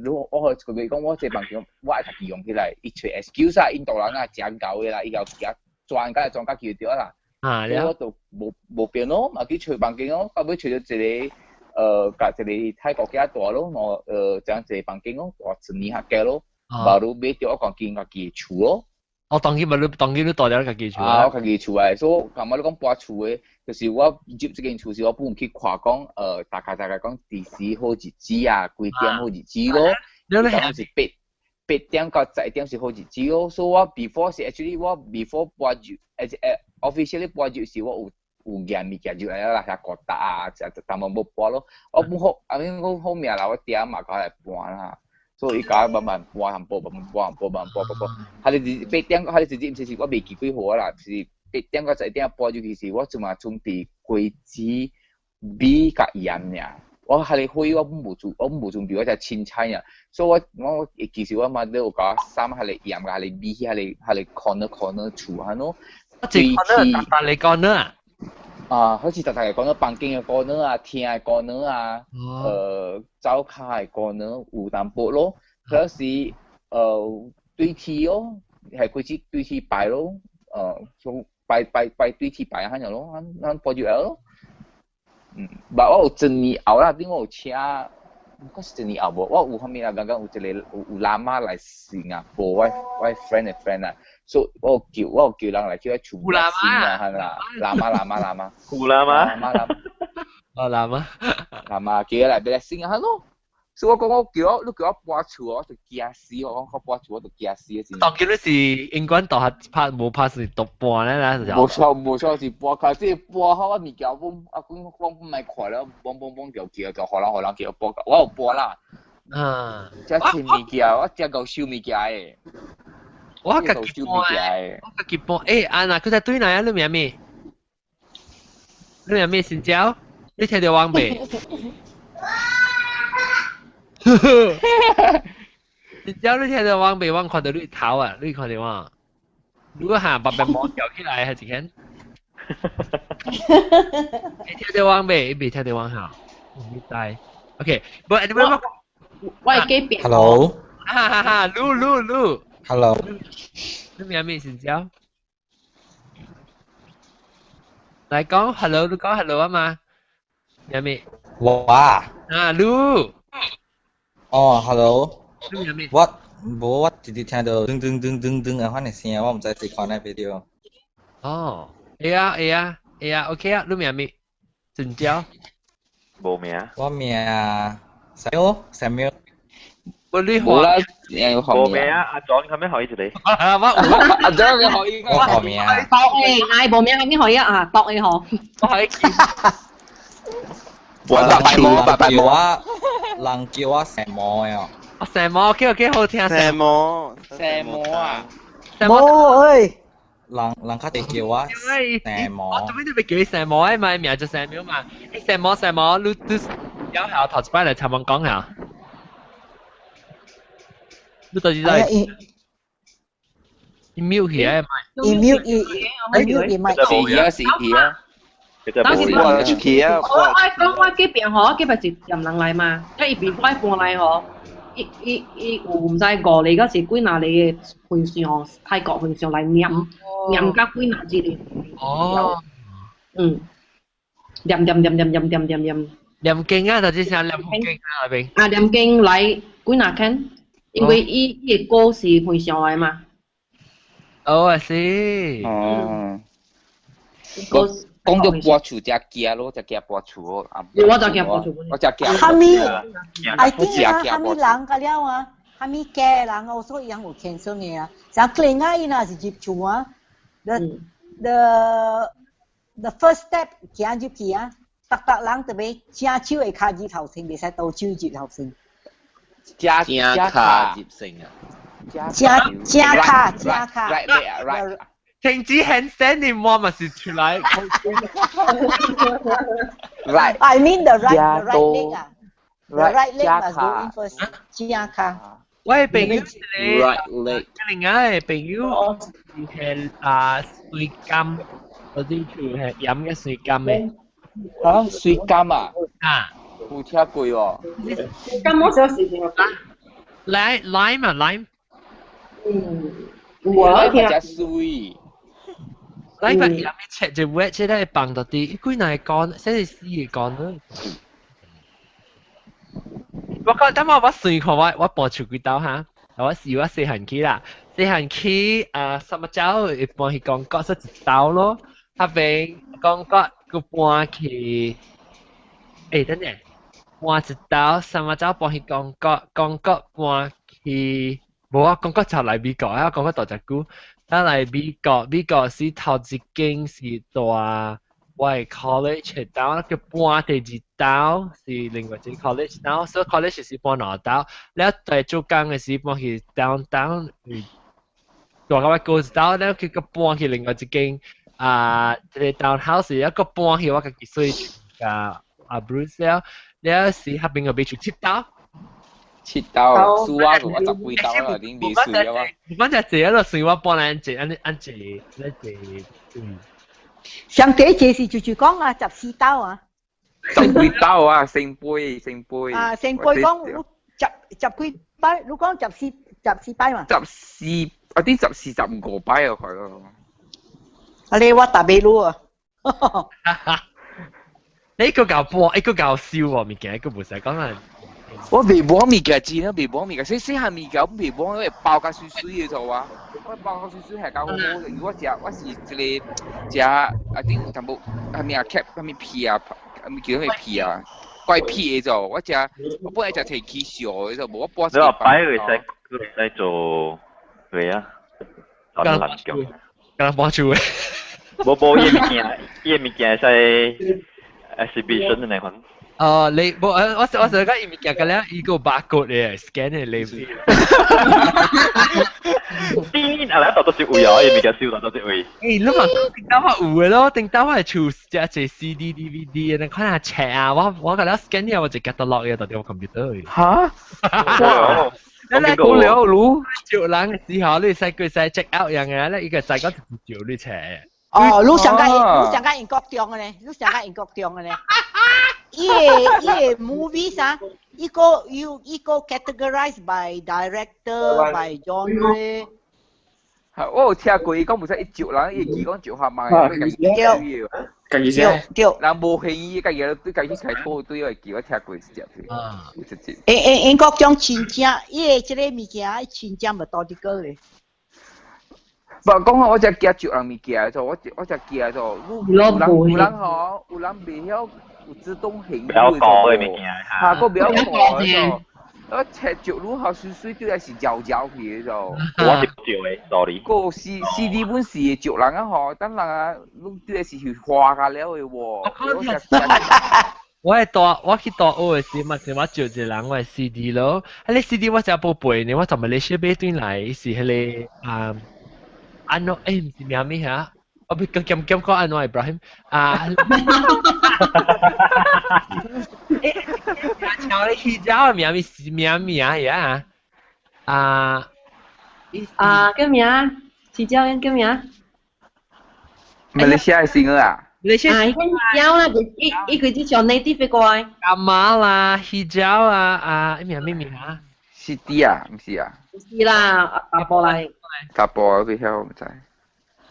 如果我予一個月，伊講我這房間我愛家己用起來，伊揣 excuse 啊，印度人啊，誠𠢕的啦，伊𠢕加賺甲賺甲去就對啦。啊，我就無無變咯，嘛去揣房間咯，到尾揣到一個甲一個泰國囝住咯，我這樣一個房間咯，住一年下嘅咯，baru 買著我講見家己厝咯。我當然咪你當然你住了家己厝啊，我家己厝誒，所以感覺你講搬厝的，就是我入這間厝時，我本去看講，大概大概講幾時好日子啊，幾點好日子咯。你講是8點到11點是好日子咯。所以我 before 是 actually 我 before 搬入，officially 搬入時我有驗物件入來啦，遐個搭啊，就但冇冇搬咯。我本好，阿面我好命啦，我爹嘛過來搬啦。所以伊教我慢慢搬淡薄，慢慢搬淡薄，慢慢搬搬搬。佢哋8點，佢哋直接毋是是我未記幾號啦，是8點到11點搬入去時，我就嘛準備果子、米佮鹽爾。我係你灰，我無準，我無準備，我就凊彩爾。所以我其實我嘛都有共衫，係你鹽，係你米，係你 corner corner 厝嚇喏。對去，但你 corner 啊？啊，好似逐逐個講到房間嘅 corner 啊，廳嘅 corner 啊，灶跤嘅 corner 有淡薄咯，可是對天咯，係開始對天拜咯，從拜拜拜對天拜咁樣咯，咱拜就咯。嗯，但我有一年後啦，頂我有請，我是一年後無，我有啥物啊？剛剛有一個有喇嘛來新加坡，我 friend 的 friend 啊，所以我有叫人來叫我厝啊，係啦，喇嘛喇嘛喇嘛，有喇嘛，喇嘛喇嘛，哦喇嘛，喇嘛叫來俾來新啊，咯。所以我講我叫我，你叫我搬厝，我就驚死。我講我搬厝我就驚死啊！當叫你是英國大學拍無拍是讀半咧啦，無錯無錯是搬，可是搬好我物件，我啊講我唔係看了，嘣嘣嘣就叫就予人予人叫我搬，我有搬啦。啊！這清物件，我真夠收物件的。我家己搬，我家己搬。欸，安娜，佢在對哪啊？你名咩？你名咩？新椒？你聽到我未？你只你聽到我未？我看到你頭啊，你看到我。如果行白白毛跳起來係一件。你聽到我未？未聽到我嚇？唔知。OK，but anyway 我係幾變。 Hello。哈哈哈，嚕嚕嚕。 Hello。你名咩先椒？來講 hello，你講 hello 啊嘛？名咩？我啊。啊，嚕。哦，hello。我無我直直聽到噔噔噔噔噔啊款的聲，我毋知是看哪 video。哦，會啊會啊會啊，OK 啊，你名咩？真椒。無名。我名 Samuel。無你無啦，無名啊！阿 John 佢咩可以一個？我阿 John 咩可以？我學名。讀誒，嗌無名係咩可以啊？讀誒嗬。我係。白白毛，白白毛啊！人叫我蛇魔的哦。蛇魔，OK OK，好聽。蛇魔，蛇魔啊！冇喂。人人較濟叫我蛇魔。我做咩都被叫你蛇魔的嘛？名就蛇魔嘛。欸，蛇魔蛇魔，你你有下頭一擺來尋問講下。你到底在？伊 mute 起來嘛？伊 mute 伊 mute 伊咪。是啊是啊。當時我出去啊！我講我這邊吼，這邊是嫌人來嘛，即伊邊我搬來吼，伊伊伊有毋知五個還是幾若個的和尚，泰國和尚來念念甲幾若一個。哦。嗯。念念念念念念念念。念經啊，就只是念經啊那邊。啊，念經來幾若間，因為伊伊的歌是和尚來嘛。哦，是。哦。講到搬厝才驚咯，才驚搬厝哦。我就驚搬厝。我才驚。哈咪，I think 啊，哈咪人個了啊，哈咪假人啊，我所以人有 cancel 的啊。像另外伊若是入厝啊，the first step 行入去啊，逐逐人特別正手會跤入頭先，袂使倒手入頭先。正跤入先啊！正正跤正跤。 Right right。停止 handstand 你摸咪是出來。 Right. I mean the right leg 啊。The right leg must go in first. 正跤。我的朋友是 right leg。另外的朋友係啊水柑，嗰啲厝係飲嘅水柑的。啊，水柑啊？啊。有聽過哦。水柑我小時聽過。來 lime 啊 lime。嗯。有啊，聽。食水。禮拜日咪切就 wet 切咧放到啲，幾難講，先是死講咯。我講，等我算看我搬厝幾兜哈，我是我細漢起啦，細漢起啊，什麼走會搬去講國說一兜咯，那邊講國佢搬去，等陣，搬一兜，什麼走搬去講國，講國搬去，無啊，講國就來美國啊，講國大隻久。咱來美國，美國是頭一間是大我的 college 的兜，叫搬第二兜是另外一個 college 兜，所以 college 是搬兩兜。了在做工的時搬去 downtown，大個我過一兜，了佢閣搬去另外一間啊，這個 townhouse，一個搬去我家己睡啊啊 Bruce 了，了是彼邊個買厝七兜。七兜，輸我我十幾兜啦，已經未輸啊嘛。反正這個算我搬來按這按按這按這嗯。上第一節是就是講啊，14兜啊。十幾兜啊，聖杯聖杯。啊，聖杯講十幾擺，你講14擺嘛？十四，啊啲14、15擺啊，佢咯。啊，你我打俾你啊。你個搞搬，一個搞燒喎，物件一個唔使講啦。我未摸物件錢啊，未摸物件，細細漢物件我未摸，因為包甲水水的做啊。我包甲水水係較好好，因為我食我是一個食啊頂有淡薄，啥物啊cap，啥物皮啊，啥物叫啥物皮啊，怪皮的做。我食我本來食提起燒的做，無我搬。你話擺會使會使做咩啊？難難叫。敢搬厝的。無無，伊物件伊物件會使 exhibition 的那款。哦，你無我想講伊物件個了，伊個 barcode 嘅 scan 嘅 label。癲啊！來到都是位啊，伊物件燒到都是位。你嘛頂到我有嘅咯，頂到我係厝食一 CD、DVD 嘅，你看下冊啊，我個了 scan 了，我就 catalog 嘅到啲我 computer 嘅。嚇？哇！你好了，魯。照人嘅時候，你使佢使 check out 樣嘅，咧伊個使講直接照你冊。哦，你上個你上個英國中嘅咧，你上個英國中嘅咧。伊個 movie 啥？伊個有伊個 categorize by director by genre。我有聽過，伊講唔使一照人，伊記講照下嘛，佢對，家己寫。對。人無興意，家己對家己開套對會記，我聽過一隻。啊。有一隻。英國中真正，伊個這個物件真正無多啲個咧。不講我只驚照人物件做，我只驚做，有人吼，有人袂曉。有自動行不要講的物件，嚇，個不要講的，我切石愈好水水對來是嚼嚼去的就。我是照的，sorry。個 CD 本是石人啊吼，等人啊，攏對來是花甲了的喎。我係大，我去大學的時，嘛是我借一個人我的 CD 咯。彼個 CD 我真寶貝呢，我從馬來西亞買轉來，是彼個啊，安怎毋是名物嚇？我欲閣兼兼講安怎 Ibrahim 啊？像咧虛焦的名物是名物啊呀啊！啊叫名？虛焦叫名？馬來西亞的新歌啊？馬來西亞啊，伊講虛焦啦，伊佢只上 native 的歌。阿媽啦，虛焦啊啊，伊名咩名啊？是啲啊，毋是啊？毋是啦，阿婆來。阿婆我袂曉，毋知。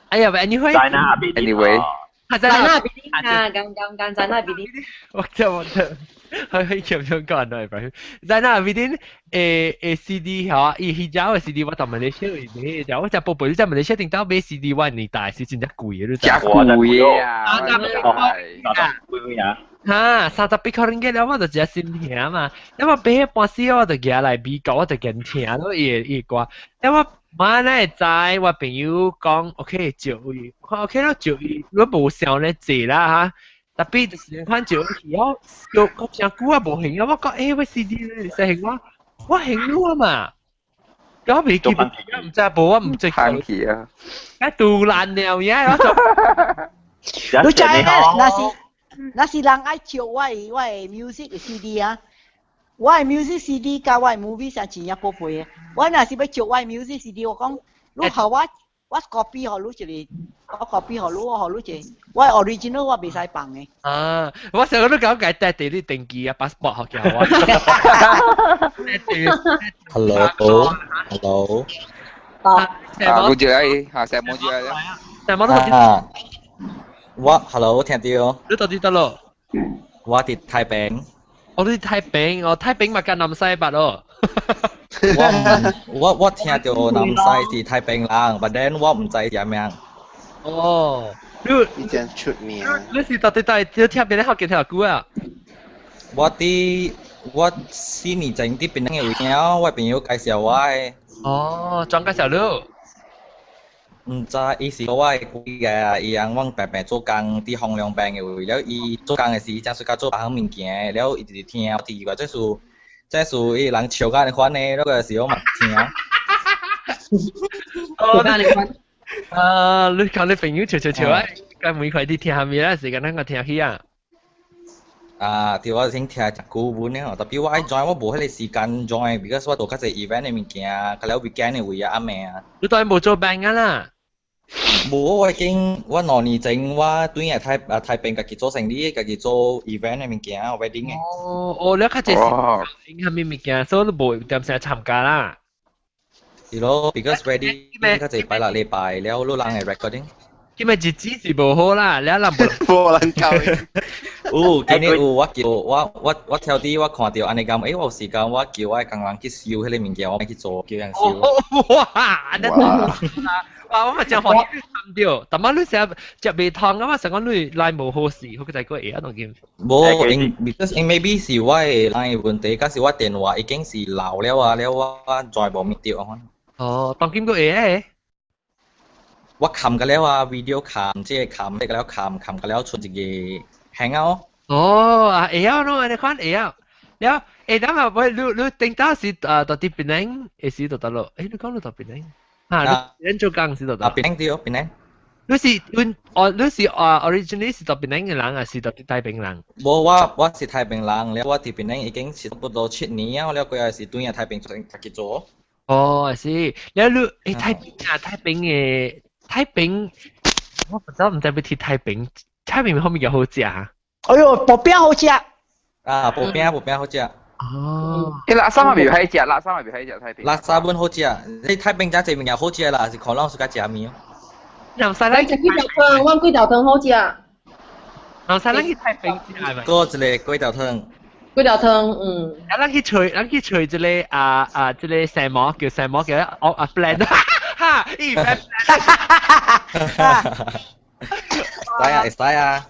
哎呀，anyway。 Anyway。在那邊啊，剛剛剛在那邊。我知，佢佢咁樣講來，在那邊CD 嚇，伊彼隻的 CD 我到馬來西亞買，隻我只寶貝，你在馬來西亞頂到買 CD 我年代是真正貴的，你知？真貴啊！貴啊！哈，38塊令吉了，我就真心疼嘛。因為買半死我就寄來美國，我就堅聽咯伊的歌。因為媽哪會知我朋友講，OK 借伊，看 OK 咯借伊，我無想咧借啦哈。特別就是看借去哦，借我誠久啊無還啊，我講我 CD 你使還我，我還你啊嘛。我未記，唔知無我唔知。慳去啊！啊，杜爛了呀！我就。你知影若是人愛借我的 music 的 CD 啊，我的 music CD 佮我的 movie 啥真正寶貝的。我若是欲借我的 music CD，我講你予我，我 copy 予你一個，我 copy 予你，我予你一個，我的 original 我袂使放的。啊！我上個都講解帶地你登記啊，passport 學叫我。 Hello，Hello。啊，佢就嚟嚇石網住嚟啦。石網都啊，我 hello 聽到。你到底得咯？我佇太平。我佇太平，我太平嘛近南西北咯。我我我聽到南西是太平人，but then 我毋知啥名。哦，你你真出名。你是到底在你聽邊個學見聽久啊？我佇我4年前佇檳城的位聽，我朋友介紹我的。哦，轉介紹你？毋知，伊是我的幾個，伊翁阮白白做工，佇洪良病的位，了伊做工的時，正暑較做別項物件，了伊直直聽，我奇怪，這是這是伊人笑甲按呢款的，那個時我嘛聽。哦，你啊，你講你朋友笑笑笑啊，該每塊啲聽下面啦，時間咱個聽起啊。啊，對，我先聽誠久本了，特別我愛 join，我無彼個時間 join，because 我做較濟 event 的物件，較了 weekend 的位啊，暗暝啊。你當然無做 bank 啊啦。無，我已經我2年前我對下太啊太平家己做生意，家己做 event 的物件，wedding 的。哦，哦，你較濟是影響咩物件，所以你無點成參加啦。是咯，because wedding 較濟拜六禮拜了，你人會 recording。今日日子是無好啦，你人無無人教。有，今日有我叫我我我跳啲我看到按呢咁，欸，我有時間我叫我的工人去收彼個物件，我去做叫人收。哇！哇！我嘛真歡喜參到，但係你成日食袂通啊嘛，成講你來無好勢，好個在個會啊當今。無，因 because 因 maybe 是我的 line 問題，還是我電話已經是老了啊，了我再無物到啊。哦，當今個會誒。我冚個了啊，video 冚，這個冚，這個了冚，冚個了出一個 hangout。哦，啊會曉喏，按呢款會曉。了，欸，等下喂，你你頂當時啊，到佇檳城，會時到佗落？欸，你講你到檳城？啊，你做工時到佗？啊，檳城對，檳城。你是阮哦，你是啊，originally 是到檳城的人，還是到佇太平人？無，我我是太平人，了我佇檳城已經是差不多7年啊，了過來是轉下太平做家己做。哦，是，了你欸太平啊，太平的太平，我不知道毋知欲去太平，太平後面有好食啊？哎喲，薄餅好食。啊，薄餅薄餅好食。哦。欸，垃圾嘛袂歹食，垃圾嘛袂歹食太平。垃圾本好食，你太平遮濟物件好食啦，是可能是較食麵。南西咱食幾條湯，阮幾條湯好食。南西咱去太平食係咪？過一個粿條湯。粿條湯，嗯。啊，咱去揣，咱去揣一個啊啊，這個西毛叫西毛叫哦啊 plan，哈，伊 plan。使啊，會使啊。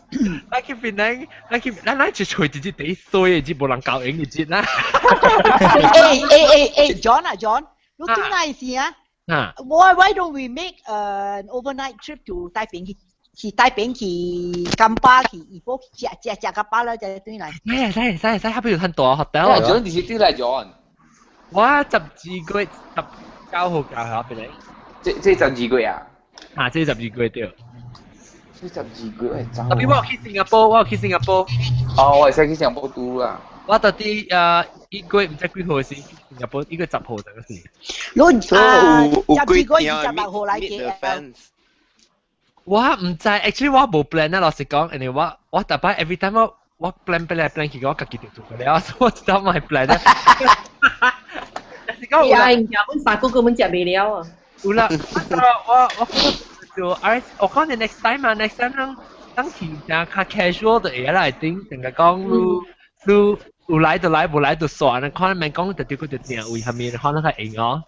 咱去檳城，咱去咱咱去揣一隻第衰的，只無人交應的隻啦。欸欸欸欸，John 啊 John，你轉來時啊？啊。 Why don't we make an overnight trip to 太平去？去太平去金巴去怡保食食食個飽了再轉來。使使使使，遐邊有很大 hotel。 John 幾時轉來 John？我12月19號到遐邊嚟。這這12月啊？啊，這12月對。這十二月會走。特別我有去新加坡，我有去新加坡。哦，我會使去新加坡拄啦。我到底啊1月毋知幾號時去新加坡，1月10號那個時。你啊，12月26號來嘅。我毋知，actually 我無 plan 啊，老實講，因為我我逐擺 every time 我我 plan 俾來 plan 去，我家己就做了，所以我知道買 plan 啊。是講有啦，食阮三個根本食袂了啊。有啦，我我就而我講你 next time 啊，next time 咱咱去正較 casual 就會啦，頂定個講你你有來就來，無來就算啦，看免講特別佢就定位下面，可能較用哦。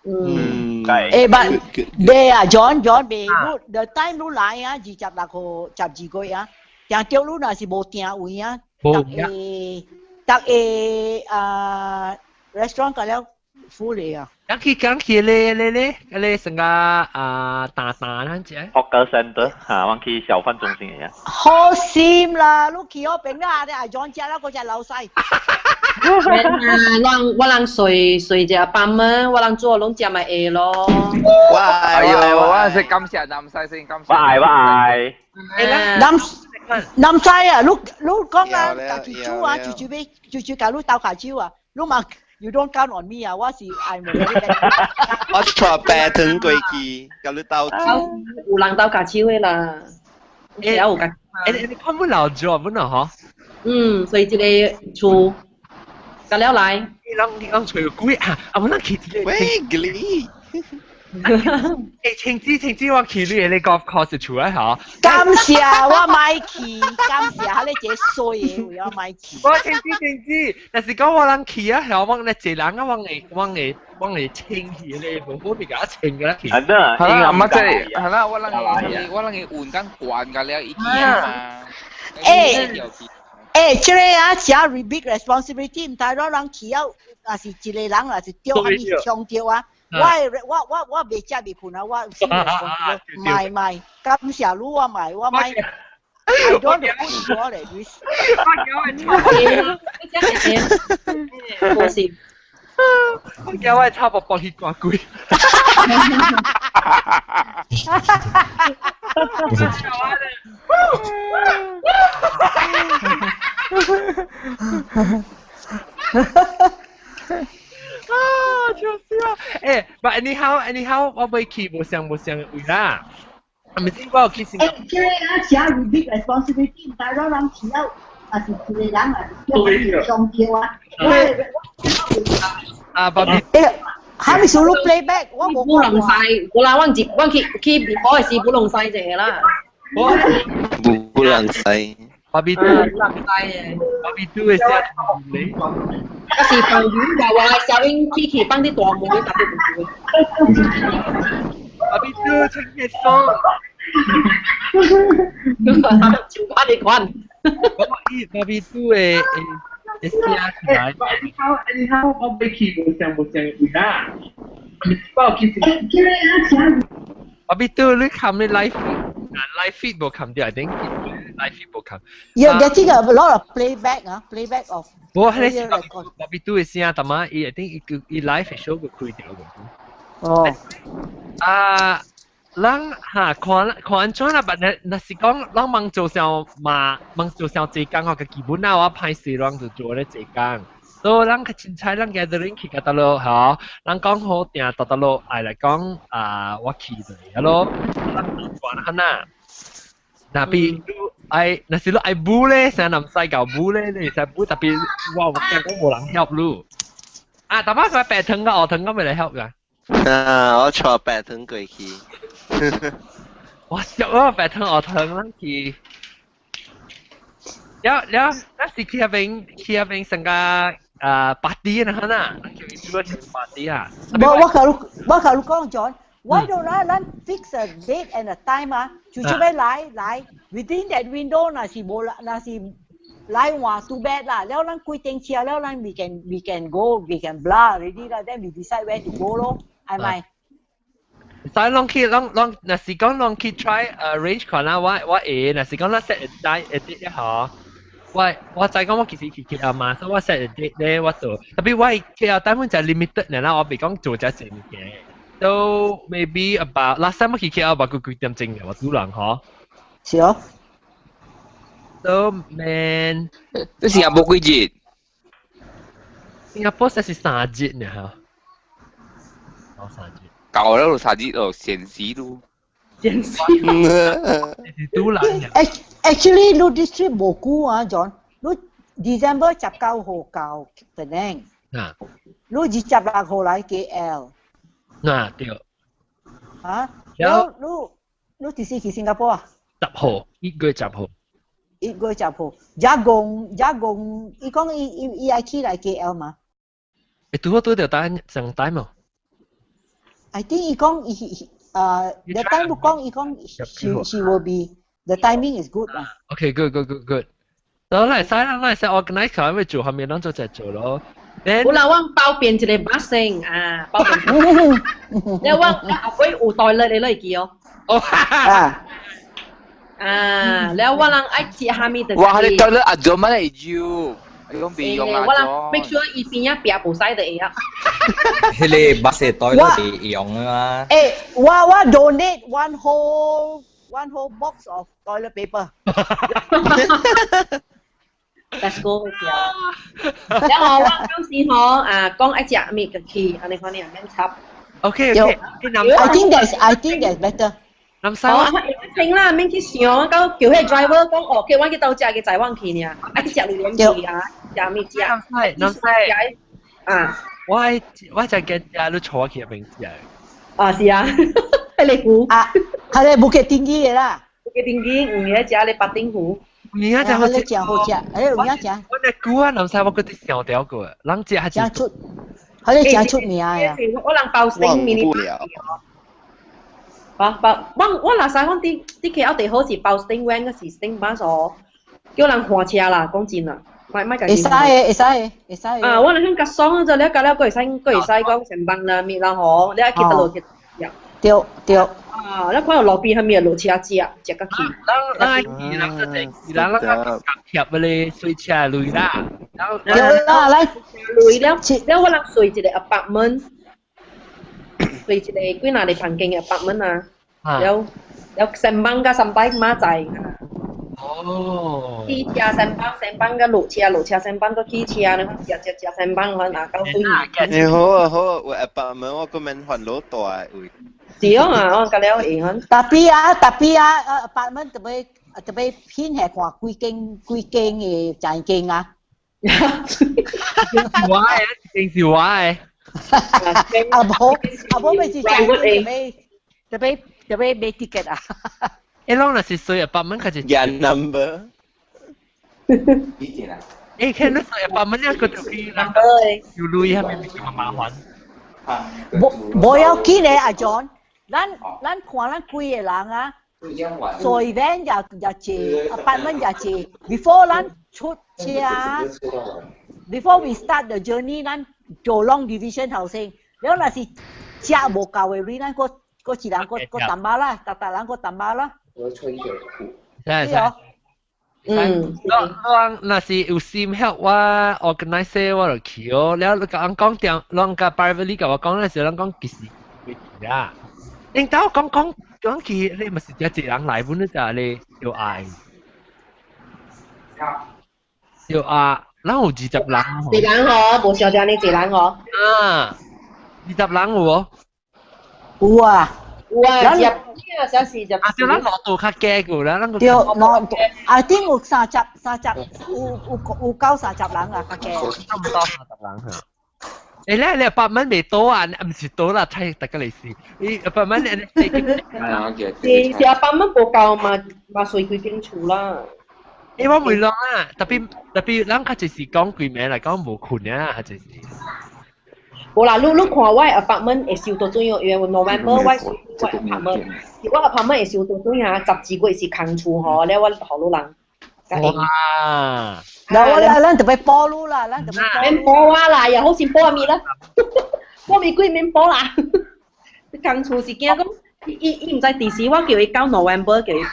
嗯，欸，but 對啊，John John 未，你 the time 你來啊，26號12月啊，定著你若是無訂位啊，逐個逐個啊 restaurant 個了 full 的啊。講去講去咧咧咧，咧成個啊大大咱只。 Hawker Center 嚇，我去小販中心嘅。好心啦，你去嗰邊啦，你阿 John 食啦，嗰隻老細。啊，我人睡睡隻apartment，我人做攏食咪會咯。哎呦，我是感謝南西先，感謝。拜拜。南南西啊，你你講啊，家己煮啊，煮煮欲煮煮共你鬥跤手啊，你嘛 you don't count on me 啊，我是 I'm a very bad。我帶白糖過去，共你鬥煮。有人鬥跤手的啦，有有跤。欸，你看不老咗本啊，嗬？嗯，所以這個厝，甲了來。你人你人揣有鬼啊？啊，我咱去一個。喂，格里。欸，晴子晴子，我去你的 golf course 厝啊嚇。感謝我買去，感謝你這衰嘅，我買去。我晴子晴子，若是講我人去啊，係我咧一人啊，我會清去咧，無好比較清嘅啦去。係啦，係啦，阿媽即係係啦，我人嘅換緊慣㗎了，已經啊嘛。欸欸，這個啊，真 big responsibility，毋知攞人去了，若是一個人，若是著啥物衝著啊。我未食未困啊！我是買買，感謝你我買我買。I don't put 我咧，你。我是。我叫我差不多去掛鬼。啊，笑死我！欸，but anyhow，我未去無相無相位啦。係咪先？我有去新加坡。欸，這個啊，真 big responsibility，毋知攞人去了，若是一個人，若是叫衝著啊。啊，爸比。欸，哈咪數你 playback，我無布隆西，無啦，我去微博的時布隆西一個啦。布隆西。爸比布隆西的。爸比拄的聲你。啊是放魚㗎，我小英去去放啲大門，特別唔會。爸比拄清潔風。就看你看。爸比拄的的聲起來。Anyhow，我未去無相無相位啦。我有去。爸比拄，你看你 live live feed 無看到，I think live feed 無看。有有這個 a lot of playback 啊，playback of。無，彼個是爸比拄的聲，淡仔伊 I think 伊 live show 個開掉個。哦。啊，咱哈看看按怎啦，但若是講咱茫做啥嘛，茫做啥濟工吼，基本啊，我歹勢咱就做咧濟工。所以咱較凊彩，咱 gathering 去到倒落吼，咱講好定到倒落愛來講啊，我去就會咯，咱轉較呐。若比你愛，若是你愛舞咧，成日毋使搞舞咧，你會使舞，特別我驚講無人 help 你。啊，淡仔佢白糖甲烏糖敢會來 help 㗎？啊，我坐白糖過去。我笑啊，白糖烏糖咱去。了了，咱是去那邊成個啊 party 啊，呐，去邊做 party 啊？我甲你講，John，why don't 咱 fix a date and a time 啊？就這邊來 within that window，若是無若是來換 too bad 啦。了咱規定車了，咱 we can go we can blah already 啦，then we decide where to go 咯，係咪？所以攏去攏攏，若是講攏去 try arrange 看啦，我會，若是講咱 set a date 咧嗬，我知講我其實去 KL 嘛，所以我 set a date 咧，我做，特別我 KL 單本就 limited 呢啦，我未講做遮濟物件。So maybe about last time 我去 KL 吧，幾幾點鐘嘅，我主人嗬。是哦。 So man，這新加坡幾日？新加坡才是3日呢嚇。哦，三日。搞了3日哦，現時都。現時。是拄人。 Actually，你 this trip 無久啊，John。你 December 19號到 Penang。啊。你26號來 KL。嗱對。啊？你幾時去新加坡啊？十號，1月10號。 1月10號，加公加公，伊講伊愛去來 KL 嘛？欸，拄好拄著單上單無？ I think 伊講伊啊，the time 你講伊講 she will be the timing is good 啊。 Okay, good, good, good, good。所以咱會使 organize 佢咪做，後面咱做就做咯。好啦，我包變一個 bus 先啊，包變。你我後尾有袋咧，你會記哦。哦，啊。啊，แล้ว我人愛食蝦米就。哇，你袋咧阿做乜嚟住？你講別用啊！我人 make sure 伊邊仔壁無使就會啊。彼個 bus 袋都是用啊嘛。欸，我 donate one whole box of toilet paper。 Let's go 然後我當時吼啊講愛食物就去，按呢款你也免插。 OK OK。 I think that's better。南西我聽啦，免去想，到叫彼個 driver 講哦，叫阮去佗食，佢載阮去爾，愛去食榴蓮去啊，食物食。南西，南西。啊！我我就見食你坐去邊食。啊是啊，彼个湖啊，彼个 Bukit Tinggi 的啦。 Bukit Tinggi 有影食咧巴丁湖。有影食好食，真好食，哎有影食。我咧久啊，南西我閣伫想掉過，人食較真出，彼个真出名啊。我人包星迷你包包，我若使講佇 KL 地好是包 sting van 嗰是 sting bus 哦，叫人換車啦，講真啦，莫莫家會使的，會使的，會使的。啊，我若想較爽就了，甲了，閣會使，閣會使講成幫啦，物啦吼，你愛去佗落去。對對。啊，你看有路邊彼物落車食，食較去。咱愛去，人就濟，人咱較貼嗰個水車鐳啦。對啦，咱鐳了，了我人睡一個 apartment，睡一個幾若個房間的 apartment 啊，了了三班甲三擺馬載。哦。起車三班，三班甲落車，落車三班，閣起車，你看食食食三班，可能到對。你好啊好啊，有 apartment 我個免煩惱大位。是啊，我甲了會用。 Tapi 啊，tapi 啊，apartment 特別特別偏係看幾間幾間的餐間啊。是我的，一定是我的。啊無啊無，咪是餐間特別特別特別買 ticket 啊。欸，攏若是睡 apartment 較是。人 number。幾錢啊？欸，看你睡 apartment 一個就比人有鐳，係咪比較麻煩？無無要緊的阿 John，咱咱看咱幾個人啊，坐 van 也也濟，apartment 也濟。Before 咱出車，before we start the journey，咱做 long division 頭先，了若是食無夠的鐳，咱閣閣一人閣閣淡薄啦，逐逐人閣淡薄啦。我穿條褲。是是。嗯，我我若是有心 help 我 organize 我就去哦。了你共人講點，攏共 privately 共我講，那時人講幾時會去啊？因兜講講講去，你咪是只一人來本咋你又愛，又啊，咱有20人。一人吼，無少只呢，一人吼。啊，20人有無？有啊。有啊，二十，啊，40。啊，對，咱路途較加過啦，咱對，路啊，頂有三十，三十，有有有夠30人啊，較加。差唔多30人嚇。欸，你你 apartment 未多啊？唔是多啦，睇大家嚟試。你 apartment 你係啊，其實是是 apartment 無夠嘛，嘛睡幾間厝啦。欸，我袂啷啊，特別特別，咱較就是講規暝來講無困啊，較就是。無啦，你你看我 apartment 會收到水哦，因為 November 我收我 apartment，我 apartment 會收到水啊，12月是空厝吼，了我予你人。哇！嗱，我咱特別保你啦，咱特別免保我啦，又好似保物啦，保物鬼免保啦。空厝是驚講，伊伊毋知佇時，我叫伊到 November 叫伊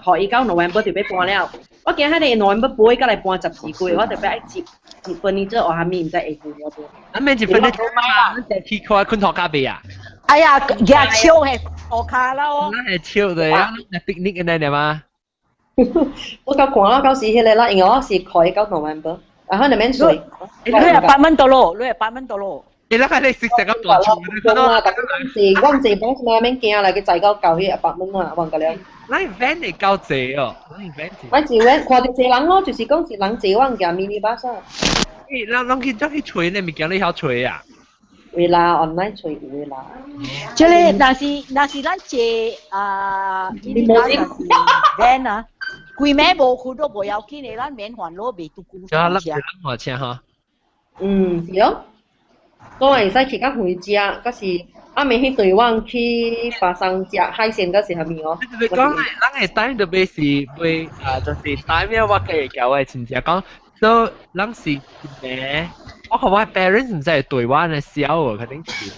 共，予伊到 November 就欲搬了。我驚彼个 November 尾才來搬12月，我特別愛接接 furniture 或啥物，毋知會顧我無。啊，免接 furniture 嘛，你去看困塗跤未啊？哎呀，舉手係塗跤啦哦。咱係笑的啊，那 picnic 安尼嘛。我夠看啦，到時彼个啦，因為我是開到 November，然後你免稅。你係8蚊多咯，你係八蚊多咯。你那個你食成個大厝，你啦，大家是，我毋是講啥物免驚啦，去載到舊彼100蚊啊，忘個了。咱 van 會夠濟哦，咱 van 我是 van 看著濟人咯，就是講是人濟，我毋驚 mini bus 啊。欸，咱咱去咱去揣那物件，你曉揣啊？有啦，online 揣有啦。這個若是若是咱坐啊，你無是 van 啊，規暝無睏都無要緊的，咱免煩惱袂拄久。就啊，咱咱車吼。嗯，是咯。我會使去較遠食，閣是暗暝彼頓我去巴生食海鮮，閣是啥物哦？你講咱的 time 特別是袂啊，就是 time 我計會交我的親戚講，所以咱是咩？我看我 parents 毋知會對我呢笑哦，肯定是。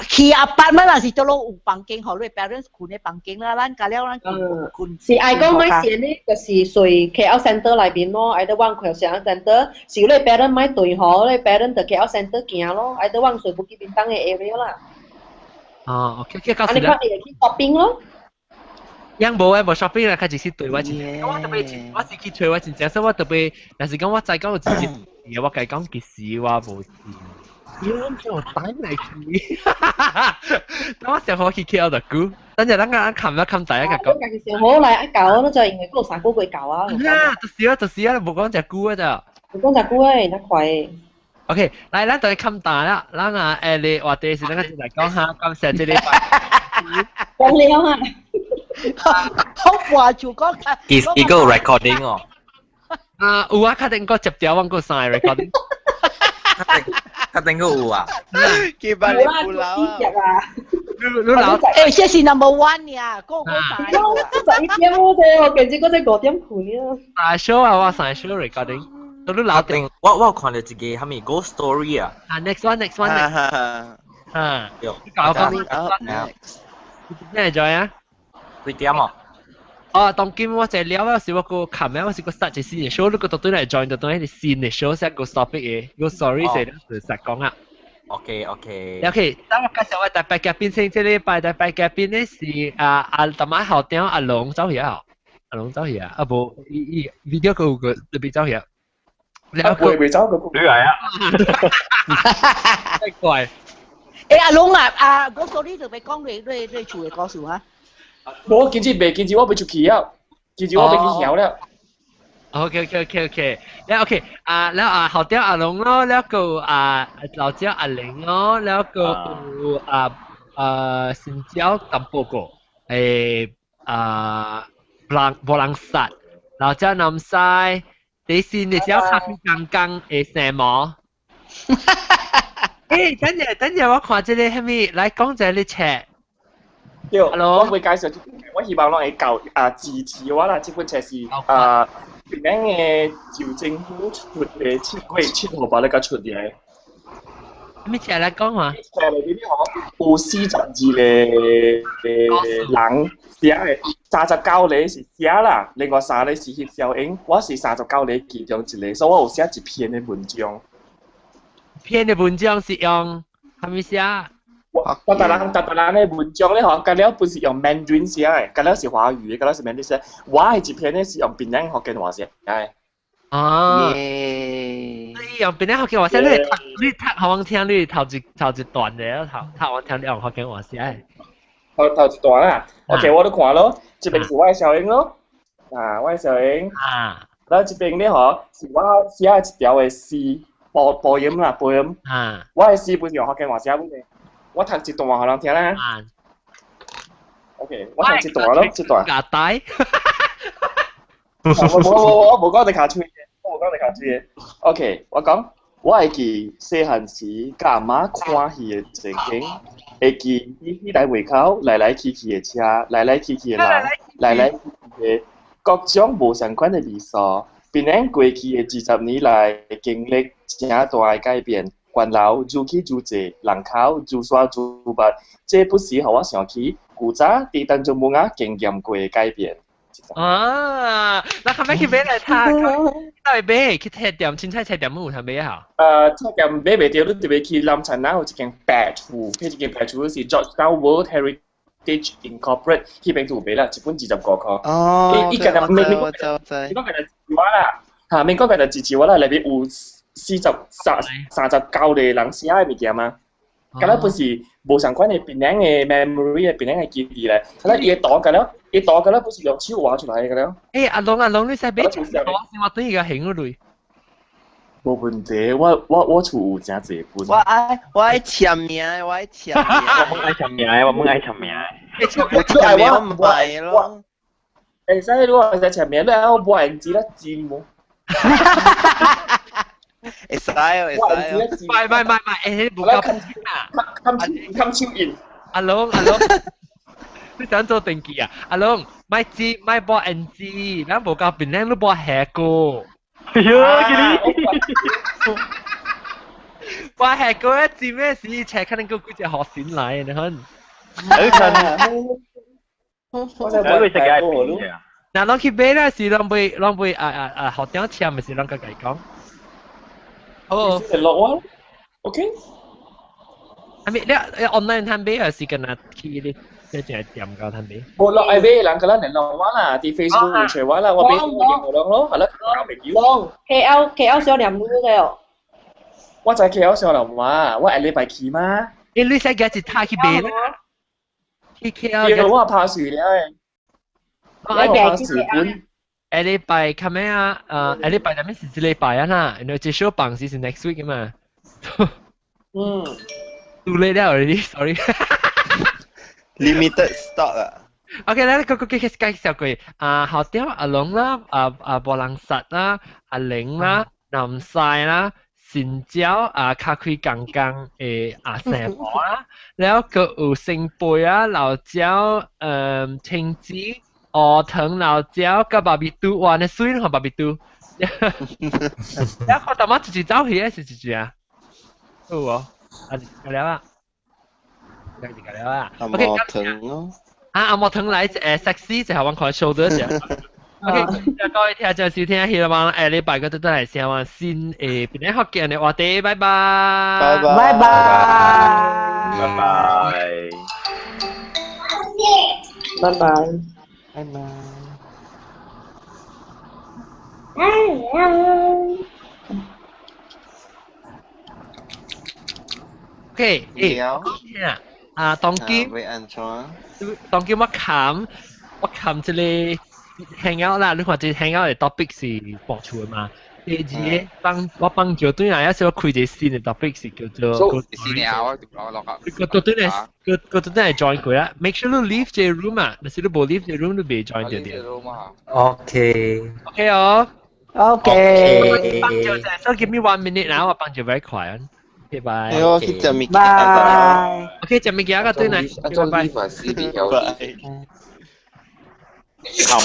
去 apartment 若是倒落有房間，予你 parents 睏的房間啦，咱加了咱睏睏。是愛講莫先呢，就是睡 KL Center 內面咯，愛得往 KL Center，是你 parent 莫對吼，你 parent 就 KL Center 行咯，愛得往睡 Bukit Bintang 的 area 啦。哦，OK，到時咧。啊，你看你會去 shopping 咯。樣無誒，無 shopping 啦，較直接對我真正，我特別我是去揣我真正，所以我特別，若是講我知講有直接，我共伊講其實我無去。妖，我叫我帶嚟去，等我上好去 KL 就久，等陣咱個冚一冚第一個講。家己上好來啊搞，你就因為過3個月搞啊。啊，就是啊，就是啊，無講隻久啊咋。無講隻久誒，那快。OK，來，咱就冚大啦，咱啊你話題是咱個來講下，感謝這禮拜。講了啊！好話就講。其實個 recording 哦。啊，有啊，確定個接掉，我個三 recording。確定個有啊。幾百你不老啊！你老。誒，這是 number one 呀，個個三。 11點我啫，我記住嗰隻5點半啊。大 show 啊，我三 show recording。都你老定，我有看到一個蝦米 ghost story 啊。啊，next one，next one。啊。對。搞講 next。咩在啊？幾點啊？哦，當今我這了，我是我個琴日我是個 start 一新嘅 show，你個對來 join 就對係新嘅 show 先個 topic 嘅，個 sorry 先就實講啊。 OK OK。 OK，等我介紹我特別嘉賓先，這禮拜特別嘉賓咧是啊阿大媽校長阿龍走去啊，阿龍走去啊，啊無伊伊 video 個有個特別走去啊。啊，未未走個你嚟啊！太怪。誒阿龍啊，啊我說你特別講你厝的故事哈。無，今次未，今次我欲出去啊！今次我欲去曉了。 OK OK OK OK，了 OK 啊，了啊校長阿龍咯，了個啊老姐阿玲咯，了個啊啊新椒淡薄個，誒啊人無人殺，老姐南西，第四你只咖啡剛剛會生毛。誒，等陣等陣，我看這個蝦米來講這個冊。對，我會介紹這本冊，我希望攏會夠啊支持我啦。這本冊是啊，檳城的舊政府出的7月7號把那個出來。咩冊來講話？冊內面吼有42個人寫的，39個是寫啦，另外3個是翕小影。我是39個其中一個，所以我有寫一篇的文章。篇的文章是用蝦米寫？我逐人逐逐人的文章咧吼，甲了本是用 Mandarin 寫的，甲了是華語的，甲了是 Mandarin 寫。我的一篇咧是用檳城福建話寫的。哦，你用檳城福建話寫，你讀你讀予我聽，你頭一頭一段的，頭讀我聽你用福建話寫。頭頭一段啊，OK，我都看咯，這邊是我的小英咯，啊，我的小英。啊。然後這邊咧吼，是我寫的一條的詩，播播音啦，播音。啊。我的詩本是用福建話寫本的。我讀一段予人聽啦。OK，我讀一段咯，一段。牙帶。我我我無講你卡喙嘅，我無講你卡喙嘅。OK，我講，我會記細漢時佮阿媽看戲的情景，會記彼彼來外口來來去去的車，來來去去的人，來來去去的各種無相仝的味素。檳城過去的20年來經歷誠大的改變。懸樓愈起愈濟，人口愈徙愈密，這不時予我想起古早佇陳忠文仔經驗過的改變。啊，那後尾去買來讀，到去買去冊店，凊彩冊店有通買哈？冊店買袂著，你特別去南田那有一間白厝，彼一間白厝是 Georgetown World Heritage Incorporate，彼邊就有賣啦，一本25箍。哦，伊伊美美國，我知我知。美國家支持我啦，嚇，美國家支持我啦，內面有43、39個人寫的物件嘛。敢若本是無相仝的檳城的 memory 的檳城的記憶咧，敢若伊的圖敢若伊圖敢若不是用手畫出來的敢若。欸，阿龍阿龍，你使買一我先我等伊個還我鐳。無問題，我厝有誠濟本。我愛簽名，我愛簽名。我們愛簽名，我們愛簽名。我簽名我唔買咯。會使你會使簽名，你愛我無銀紙啦，真無。會使會使。買買買買，欸，無夠啊！冚冚手印。阿龍阿龍，你想做登記啊？阿龍，買紙買無銀紙，咱無夠檳城，你無下個。哎呀，我下個一字咩事？請可能個幾隻學生來，你看。你看。我會食嘅係嗱，攏去買咧是攏買攏買啊啊啊！學長簽咪是攏家己講。哦，落我，OK。係咪你 online 通買還是敢若去你即係店家通買？無落愛買人個咱聯絡我啦，佇 Facebook 有揣我啦，我買我電話咯，係啦，未記。 KL KL 小兩母嘅哦。我知 KL 小兩母，我下禮拜去嘛。欸，你使寄一塔去買啦？去 KL。我拍水了誒。我拍水本。下禮拜較咩啊？下禮拜啥物是這禮拜啊啦？因為這小放時是 next week 嘛。嗯。 Too late 了 already, sorry. Limited stock 啊。 OK，來，個個個介紹過啊，後點阿龍啦，啊啊波蘭實啦，阿玲啦，南西啦，善椒啊，卡開剛剛誒阿成婆啦，然後個有聖貝啊，老椒，青子，鵝藤老椒，佮巴比嘟，哇，那水咯，巴比嘟。然後大媽自己走去是自己啊，好喎，啊，就了啊，就了啊。阿莫藤咯。啊，阿莫藤來sexy 就係我看 shoulder 啫。OK，各位聽眾收聽，希望下禮拜個都都來聲話新邊個福建的話題，拜拜。拜拜。拜拜。拜拜。拜拜。拜拜。 OK，誒，啊，當今會安怎？當今我冚這個 hangout 啦，你看這 hangout 的 topic 是播出的嘛？第二個幫我幫助對來，抑是我開一個新的 topic 是叫做。新的啊，我落落個個對來，個個對來 join 過啊，make sure 你 leave 這 room 啊，若是你無 leave 這 room 你袂 join 到的。 OK。 OK 哦。 OK。幫助者，so give me one minute 啦，我幫助 very 快啊。OK，拜。哎我去食物件。拜。 OK，食物件個對來，拜拜。好。